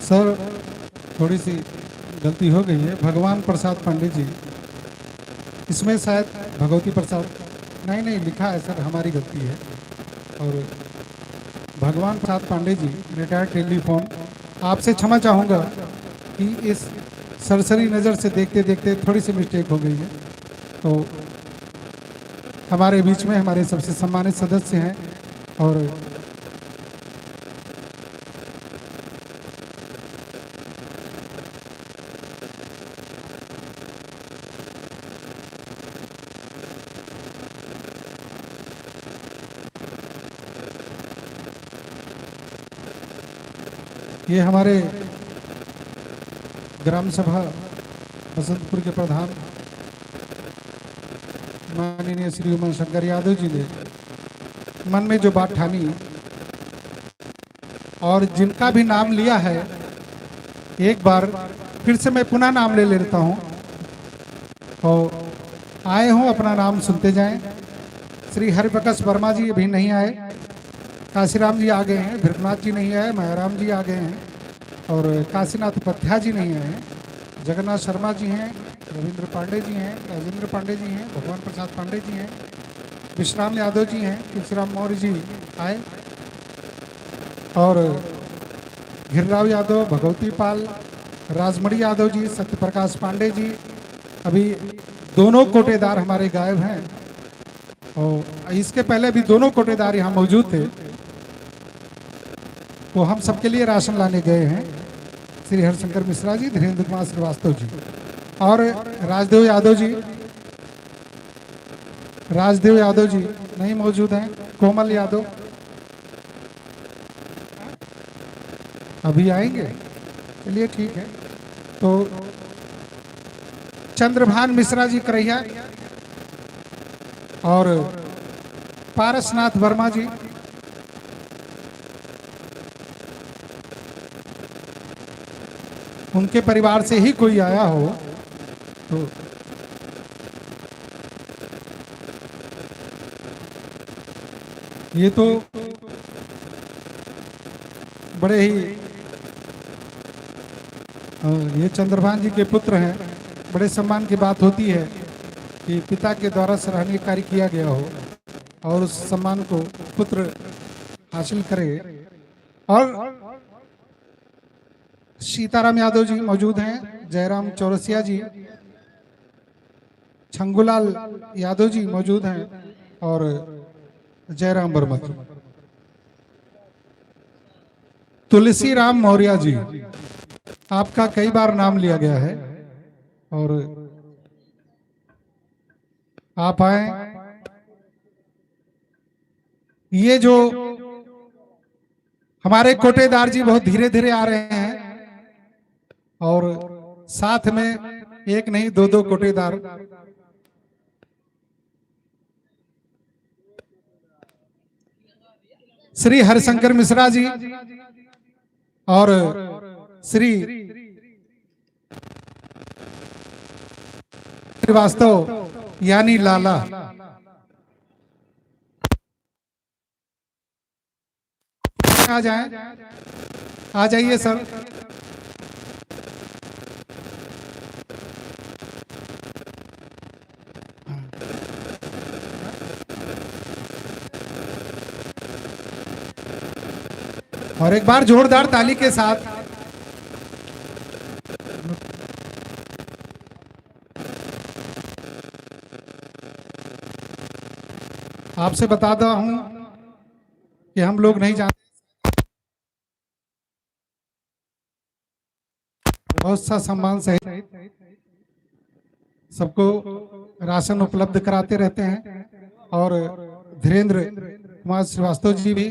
सर, थोड़ी सी गलती हो गई है। भगवान प्रसाद पांडे जी, इसमें शायद भगवती प्रसाद, नहीं, नहीं, लिखा है सर, हमारी गलती है। और भगवान प्रसाद पांडे जी, रिटायर्ड टेलीफोन, आपसे क्षमा चाहूँगा कि इस सरसरी नज़र से देखते देखते थोड़ी सी मिस्टेक हो गई है। तो हमारे बीच में हमारे सबसे सम्मानित सदस्य हैं और ये हमारे ग्राम सभा बसंतपुर के प्रधान माननीय श्री उमा शंकर यादव जी ने मन में जो बात ठानी और जिनका भी नाम लिया है, एक बार फिर से मैं पुनः नाम ले लेता हूँ। तो आए हों, अपना नाम सुनते जाएं। श्री हरिप्रकाश वर्मा जी अभी नहीं आए, काशीराम जी आ गए हैं, भृगुनाथ जी नहीं आए, मायाराम जी आ गए हैं और काशीनाथ उपाध्याय जी नहीं आए हैं। जगन्नाथ शर्मा जी हैं, रविंद्र पांडे जी हैं, राजेंद्र पांडे जी हैं, भगवान प्रसाद पांडे जी हैं, विश्राम यादव जी हैं, तुलसीराम मौर्य जी आए और घिरराव यादव, भगवती पाल, राजमणि यादव जी, सत्यप्रकाश पांडे जी, अभी दोनों कोटेदार हमारे गायब हैं। और इसके पहले भी दोनों कोटेदार यहाँ मौजूद थे, वो हम सबके लिए राशन लाने गए हैं, श्री हरिशंकर मिश्रा जी, धीरेंद्र कुमार श्रीवास्तव जी और राजदेव यादव जी। राजदेव यादव जी नहीं मौजूद हैं, कोमल यादव अभी आएंगे, चलिए ठीक है। तो चंद्रभान मिश्रा जी करैया और पारसनाथ वर्मा जी, उनके परिवार से ही कोई आया हो तो ये तो बड़े ही अ, ये चंद्रभान जी के पुत्र हैं। बड़े सम्मान की बात होती है कि पिता के द्वारा सराहनीय कार्य किया गया हो और उस सम्मान को पुत्र हासिल करे। और सीताराम यादव जी मौजूद हैं, जयराम चौरसिया जी, छंगूलाल यादव जी मौजूद हैं और जयराम वर्मा जी। तुलसी राम मौर्य जी, आपका कई बार नाम लिया गया है और आप आए। ये जो हमारे कोटेदार जी बहुत धीरे धीरे आ रहे हैं और साथ में एक नहीं, दो दो कोटेदार, श्री हरिशंकर मिश्रा जी और श्री श्रीवास्तव यानी लाला। आ जाएं, आ जाइए सर। और एक बार जोरदार ताली के साथ आपसे बताता हूं कि हम लोग नहीं जानते, बहुत सा सम्मान सहित सबको राशन उपलब्ध कराते रहते हैं और धीरेंद्र कुमार श्रीवास्तव जी भी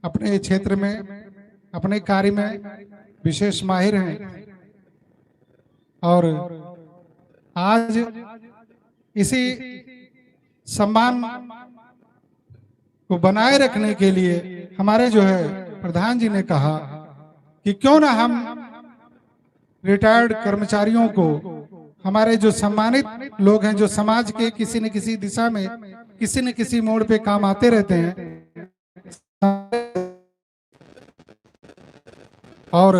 अपने क्षेत्र में, अपने कार्य में विशेष माहिर हैं। और आज इसी सम्मान को बनाए रखने के लिए हमारे जो है प्रधान जी ने कहा कि क्यों ना हम रिटायर्ड कर्मचारियों को, हमारे जो सम्मानित लोग हैं, जो समाज के किसी न किसी दिशा में, किसी न किसी मोड़ पे काम आते रहते हैं, और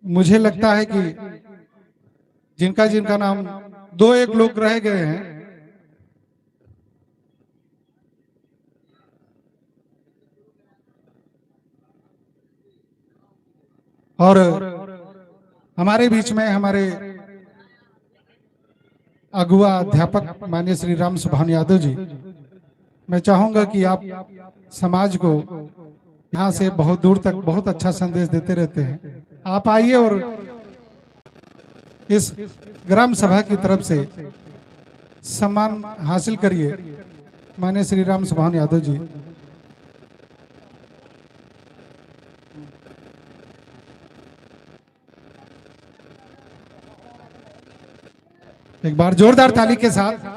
मुझे लगता है कि जिनका जिनका नाम, दो एक लोग रह गए हैं, और हमारे बीच में हमारे अगुआ अध्यापक माननीय श्री राम सुभान यादव जी, मैं चाहूंगा कि आप समाज को यहाँ से बहुत दूर तक बहुत अच्छा संदेश देते रहते हैं, आप आइए और इस ग्राम सभा की तरफ से सम्मान हासिल करिए माननीय श्री राम सुभान यादव जी। एक बार जोरदार ताली के साथ।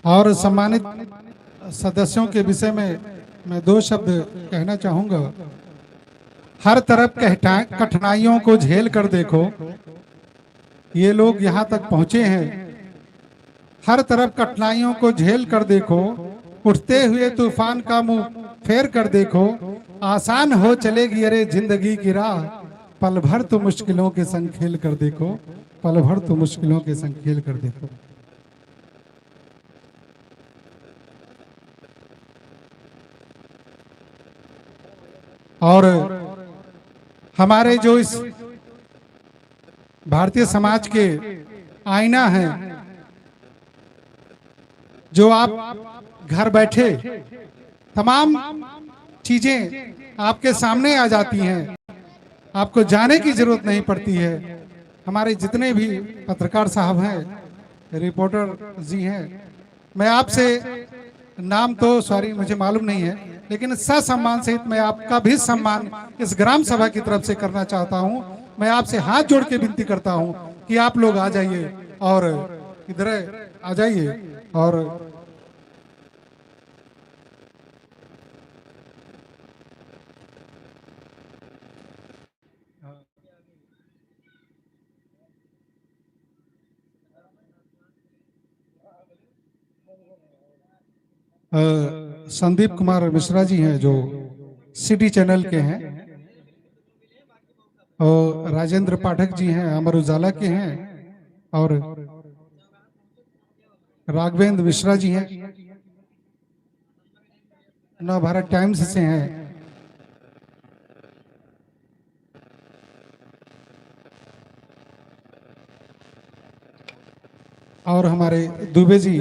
और सम्मानित सदस्यों के विषय में मैं दो शब्द कहना चाहूंगा। हर तरफ कहटा-, कठिनाइयों को झेल कर देखो, ये लोग यहाँ तक पहुँचे हैं। हर तरफ कठिनाइयों को झेल कर देखो, उठते हुए तूफान का मुंह फेर कर देखो, आसान हो चलेगी अरे जिंदगी की राह, पल भर तो मुश्किलों के संग खेल कर देखो, पल भर तो मुश्किलों के संग खेल कर देखो। और हमारे जो इस भारतीय समाज के आईना हैं, जो आप घर बैठे तमाम चीजें आपके सामने आ जाती हैं, आपको जाने की जरूरत नहीं पड़ती है। हमारे जितने भी पत्रकार साहब हैं, रिपोर्टर जी हैं, मैं आपसे, नाम तो सॉरी मुझे मालूम नहीं है, लेकिन ससम्मान सहित मैं आपका भी सम्मान इस ग्राम सभा की तरफ से करना चाहता हूं। मैं आपसे हाथ जोड़ के विनती करता हूं कि आप लोग आ जाइए और इधर आ जाइए और अ, संदीप कुमार मिश्रा जी हैं, जो सिटी चैनल के हैं, और राजेंद्र पाठक जी हैं, अमर उजाला के हैं, और राघवेंद्र मिश्रा जी हैं, नवभारत टाइम्स से हैं। और हमारे दुबे जी,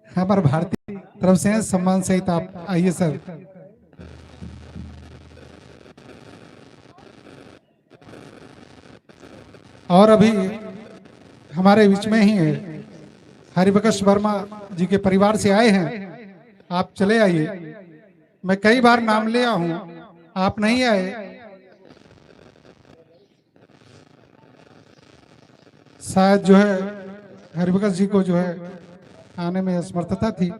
हमारे भारतीय तरफ से हैं, सम्मान सहित आप आइए सर। और अभी हमारे बीच में ही है, हरिप्रकाश वर्मा जी के परिवार से आए हैं, आप चले आइए। मैं कई बार नाम लिया हूँ, आप नहीं आए। शायद जो है हरिप्रकाश जी को जो है आने में असमर्थता थी।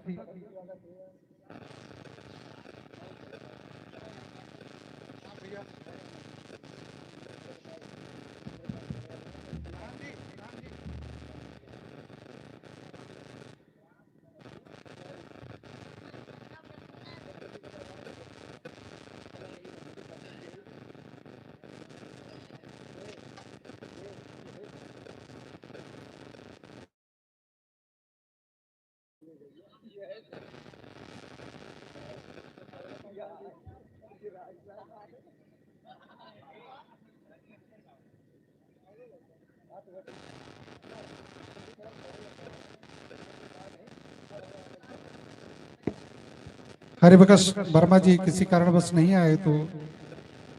हरिप्रकाश वर्मा जी किसी कारणवश नहीं आए, तो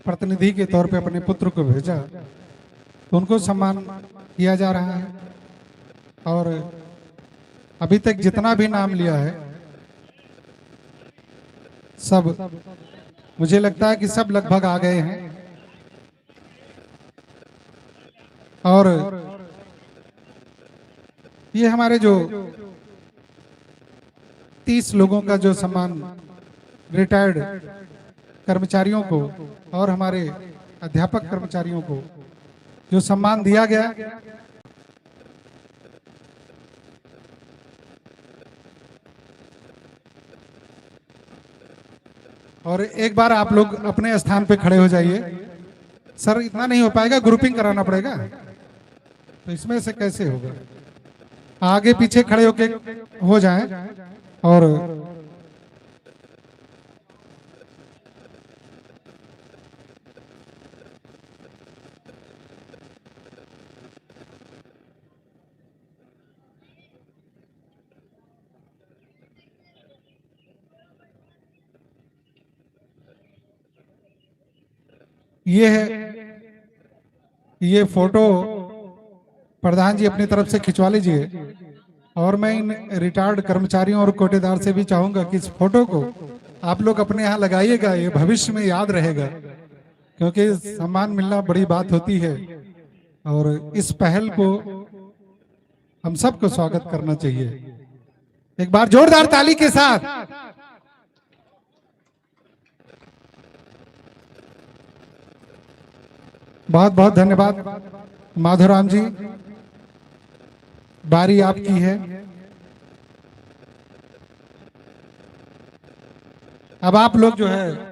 प्रतिनिधि के तौर पे अपने पुत्र को भेजा, तो उनको सम्मान किया जा रहा है। और अभी तक जितना भी नाम लिया है, सब, मुझे लगता है कि सब लगभग आ गए हैं। और ये हमारे जो तीस लोगों का जो सम्मान, रिटायर्ड कर्मचारियों को और हमारे अध्यापक कर्मचारियों को जो सम्मान दिया गया, और एक बार आप लोग अपने स्थान पे खड़े हो जाइए। सर, इतना नहीं हो पाएगा, ग्रुपिंग कराना पड़ेगा, तो इसमें से कैसे होगा? आगे पीछे खड़े होके हो जाएं। और ये है, ये फोटो प्रधान जी अपनी तरफ से खिंचवा लीजिए। और मैं इन रिटायर्ड कर्मचारियों और कोटेदार से भी चाहूंगा कि इस फोटो को आप लोग अपने यहाँ लगाइएगा, ये भविष्य में याद रहेगा, क्योंकि सम्मान मिलना बड़ी बात होती है और इस पहल को हम सबको स्वागत करना चाहिए। एक बार जोरदार ताली के साथ। बहुत बहुत धन्यवाद माधोराम जी, बारी आपकी है। अब आप लोग जो है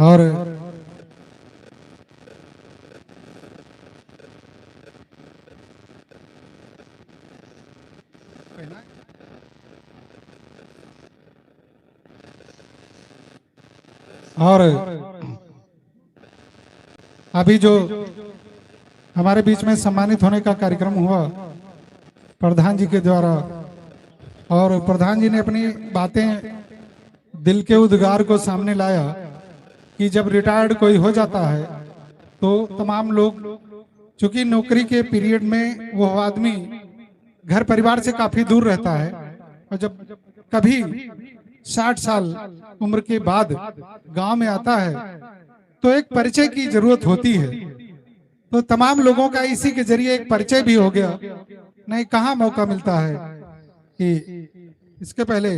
और और अभी जो हमारे बीच में सम्मानित होने का कार्यक्रम हुआ प्रधान जी के द्वारा, और प्रधान जी ने अपनी बातें, दिल के उद्गार को सामने लाया कि जब रिटायर्ड कोई हो जाता है तो तमाम लोग, चूंकि नौकरी के पीरियड में वो आदमी घर परिवार से काफी दूर रहता है, और जब कभी साठ साल उम्र के बाद गांव में आता है तो एक परिचय की जरूरत होती है। तो तमाम लोगों का इसी के जरिए एक परिचय भी हो गया। नहीं, कहाँ मौका मिलता है कि इसके पहले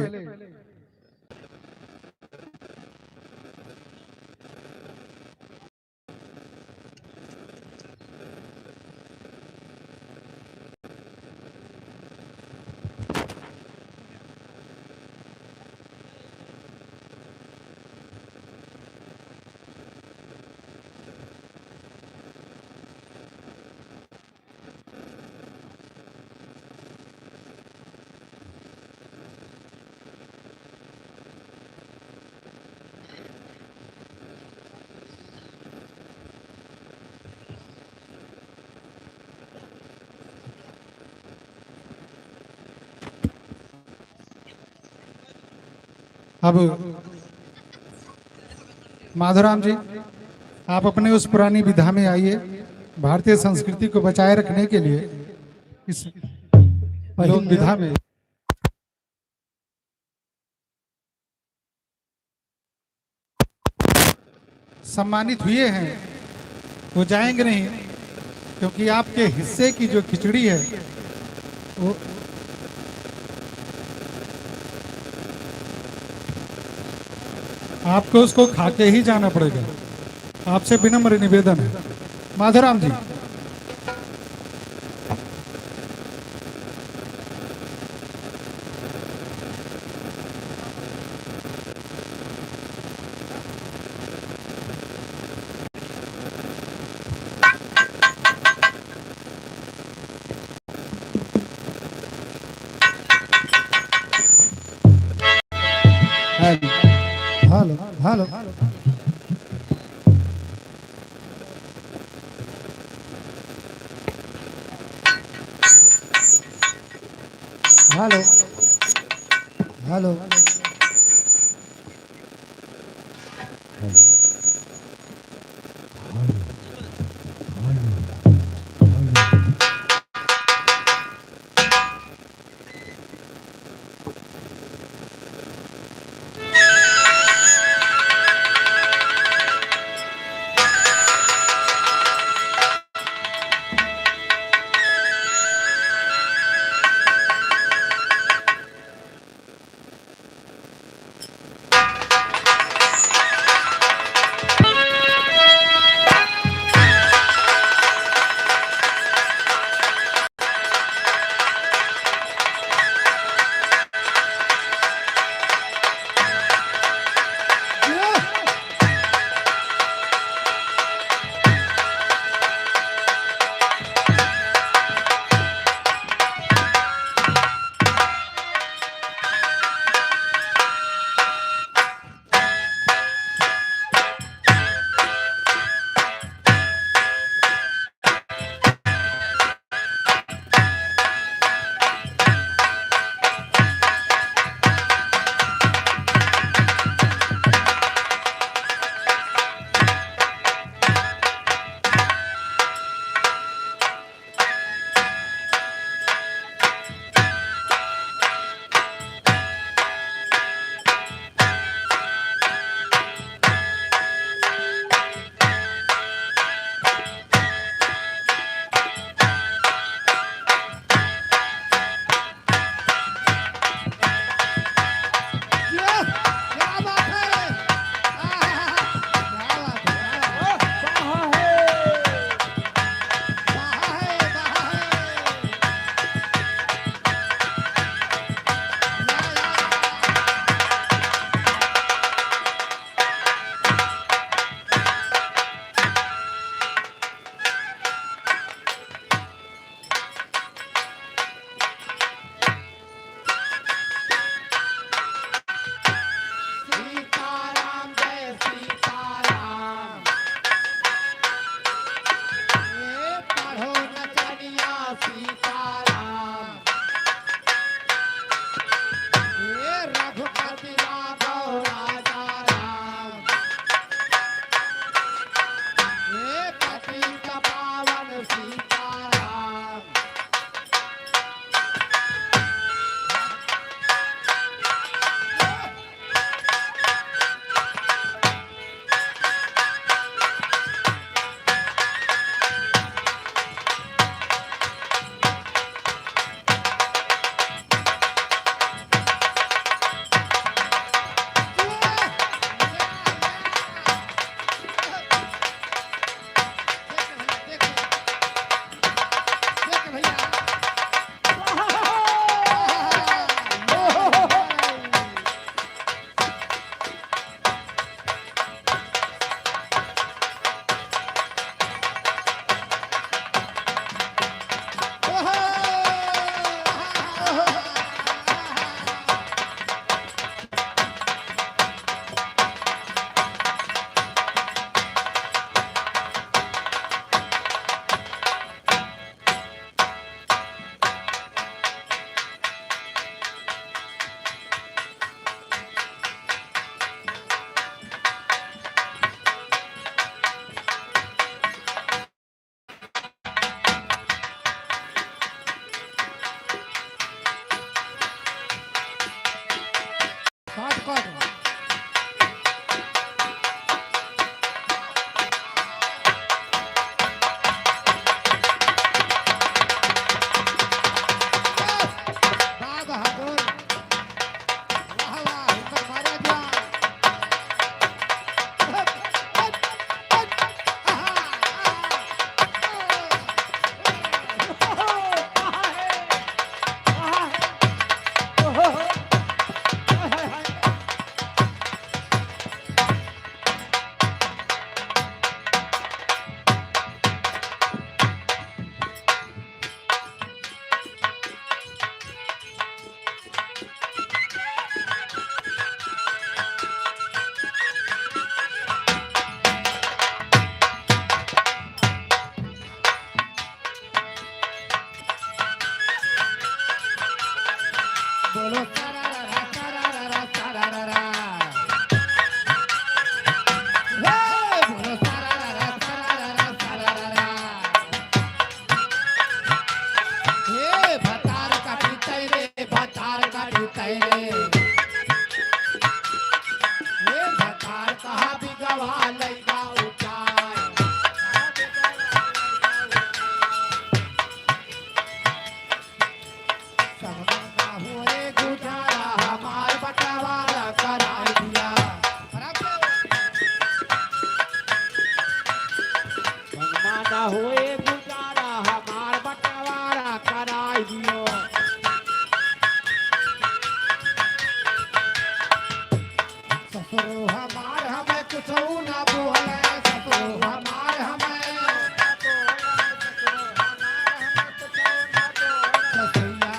अब माधोराम जी, आप अपने उस पुरानी विधा में आइए, भारतीय संस्कृति को बचाए रखने के लिए इस लोक विधा में सम्मानित हुए हैं, वो जाएंगे नहीं, क्योंकि आपके हिस्से की जो खिचड़ी है, वो आपको उसको खा के ही जाना पड़ेगा। आपसे विनम्र निवेदन है। Madhoram ji. Hello, hello, hello. Hello, hello. होए गुजारा हमार बंटवारा कराई दियो। ससुरो हमार हमें कुछो ना बोले, ससुरो हमार हमें, ससुरो हमार हमें कुछो ना बोले। ससुरिया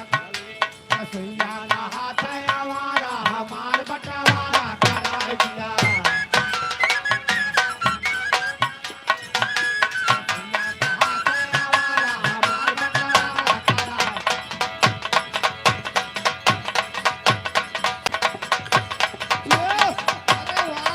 ससुरिया का हाथ है आवारा, हमार बंटवारा कराई दिया। ससुरिया का हाथ है आवारा, हमार बंटवारा कराई। ये, अरे वाह।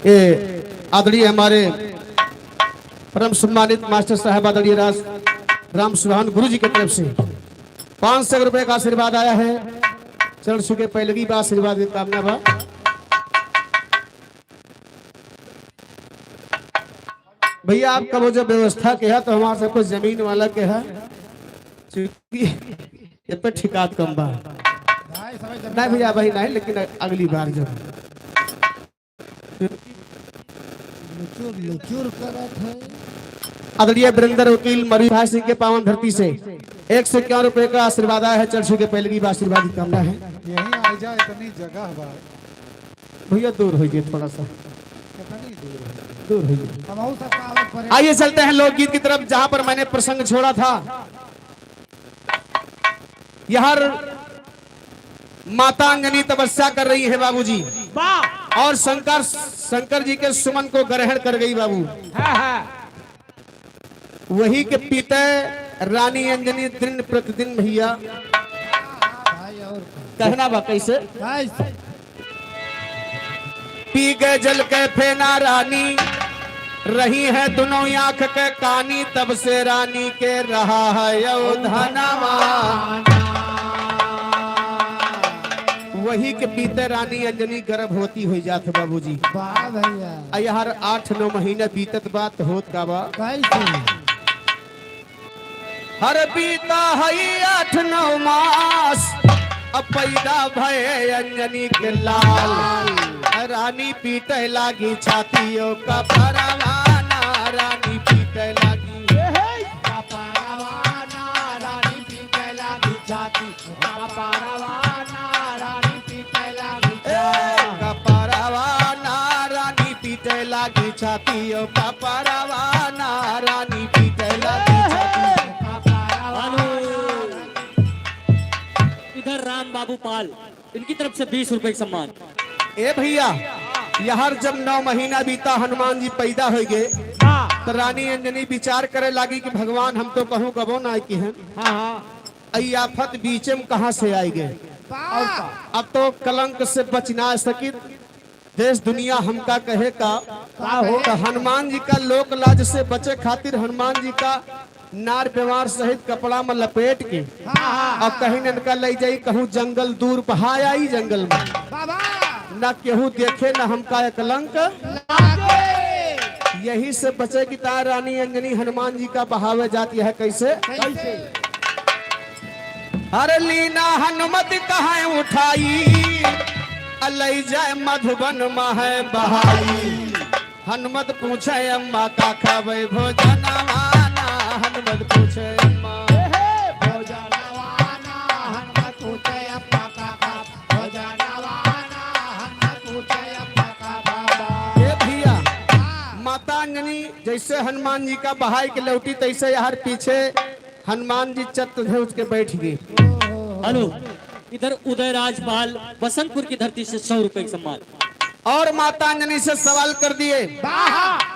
ये आदरणीय हमारे परम सम्मानित मास्टर साहब आदरणीय राज राम सुभान गुरु जी की तरफ से पाँच सौ रुपए का आशीर्वाद आया है। चरण छू के पैलगी बा, आशीर्वाद की कामना बा। भैया, आप कबो जब व्यवस्था के है तो हमारे सब कुछ जमीन वाला के है, चूंकि ये पे ठिकात कम बा। नहीं भैया, भाई नहीं, लेकिन अगली बार जब लुचुर लुचुर करत है। आदरणीय वीरेंद्र वकील मरवी भाई सिंह के पावन धरती से एक सौ इक्यावन रुपए का आशीर्वाद आया है। चरण छू के पैलगी बा, आशीर्वाद की कामना है। यहीं आ जा, इतनी जगह बा। भैया दूर होइए थोड़ा सा। कितनी दूर है? दूर होइए। हमहू सब का आवत परे। आइए चलते हैं लोकगीत की तरफ, जहां पर मैंने प्रसंग छोड़ा था। यहाँ माता अंजनी तपस्या कर रही है बाबूजी। वाह। और शंकर, शंकर जी के सुमन को ग्रहण कर गई बाबू। हाँ, हाँ। वही के पीते रानी अंजनी दिन प्रतिदिन भैया। भाई और कहना बा कैसे? कैसे? पी गए जल के फेना रानी, रही है दुनों आँख के कानी, तब से रानी के रहा है यो धनवा। वही के पीते रानी अंजनी गर्भवती हो जात बाबूजी। वाह भैया। आ यार आठ नौ महीना बीतत बा त होत का बा? कैसे? हर बीता है आठ नौ मास, अब पैदा भये अंजनी के लाल। रानी पीटे लागी छाती ओ कपरवा ना, रानी पीटे लागी। कपरवा ना, रानी पीटे लागी छाती। कपरवा ना रानी पीटे लागी ए, छाती। कपरवा ना रानी पीटे लागी छाती, ओ कपरवा ना रानी पीटे लागी छाती। कपरवा हेलो। ना इधर राम बाबू पाल, इनकी तरफ से बीस रुपए का सम्मान। ए भैया, यार जब नौ महीना बीता हनुमान जी पैदा हो गए, हाँ। तो रानी अंजनी विचार करे लागी कि भगवान हम तो कहूँ कबो ना की हैं। हाँ, हाँ। ई आफत बीचे में कहाँ से आई गए? वाह! अब तो कलंक से बच ना सकित, देश दुनिया हमका कहे का। का हो? तो हनुमान जी का लोक लाज से बचे खातिर हनुमान जी का नार बेवार सहित कपड़ा में लपेट के हाँ। अब कहीं इनका ले जाई कहूँ जंगल दूर बहाय आई जंगल में। बाबा! ना केहू देखे ना हमका एक कलंक। लागे। यही से बचे की तार रानी अंजनी हनुमान जी का बहावे जाती है। कैसे? कैसे? हर लीना हनुमत कहाँ उठाई, अलई जाए मधुबन महै बहाई। हनुमत पूछे अम्मा का खावे भोजनवा ना, हनुमत पूछे अम्मा। भोजनवा ना, हनुमत पूछे अम्मा का खा-, भोजनवा ना, हनुमत पूछे अम्मा का बाबा। ए भैया, हाँ। माता अंजनी जैसे हनुमान जी का बहाई के लौटी, तैसे यार पीछे हनुमान जी चतुर्भुज के बैठ गए। हेलो, इधर उदय राजपाल बसंतपुर की धरती से सौ रुपए का सम्मान। और माता अंजनी से सवाल कर दिए, वाह!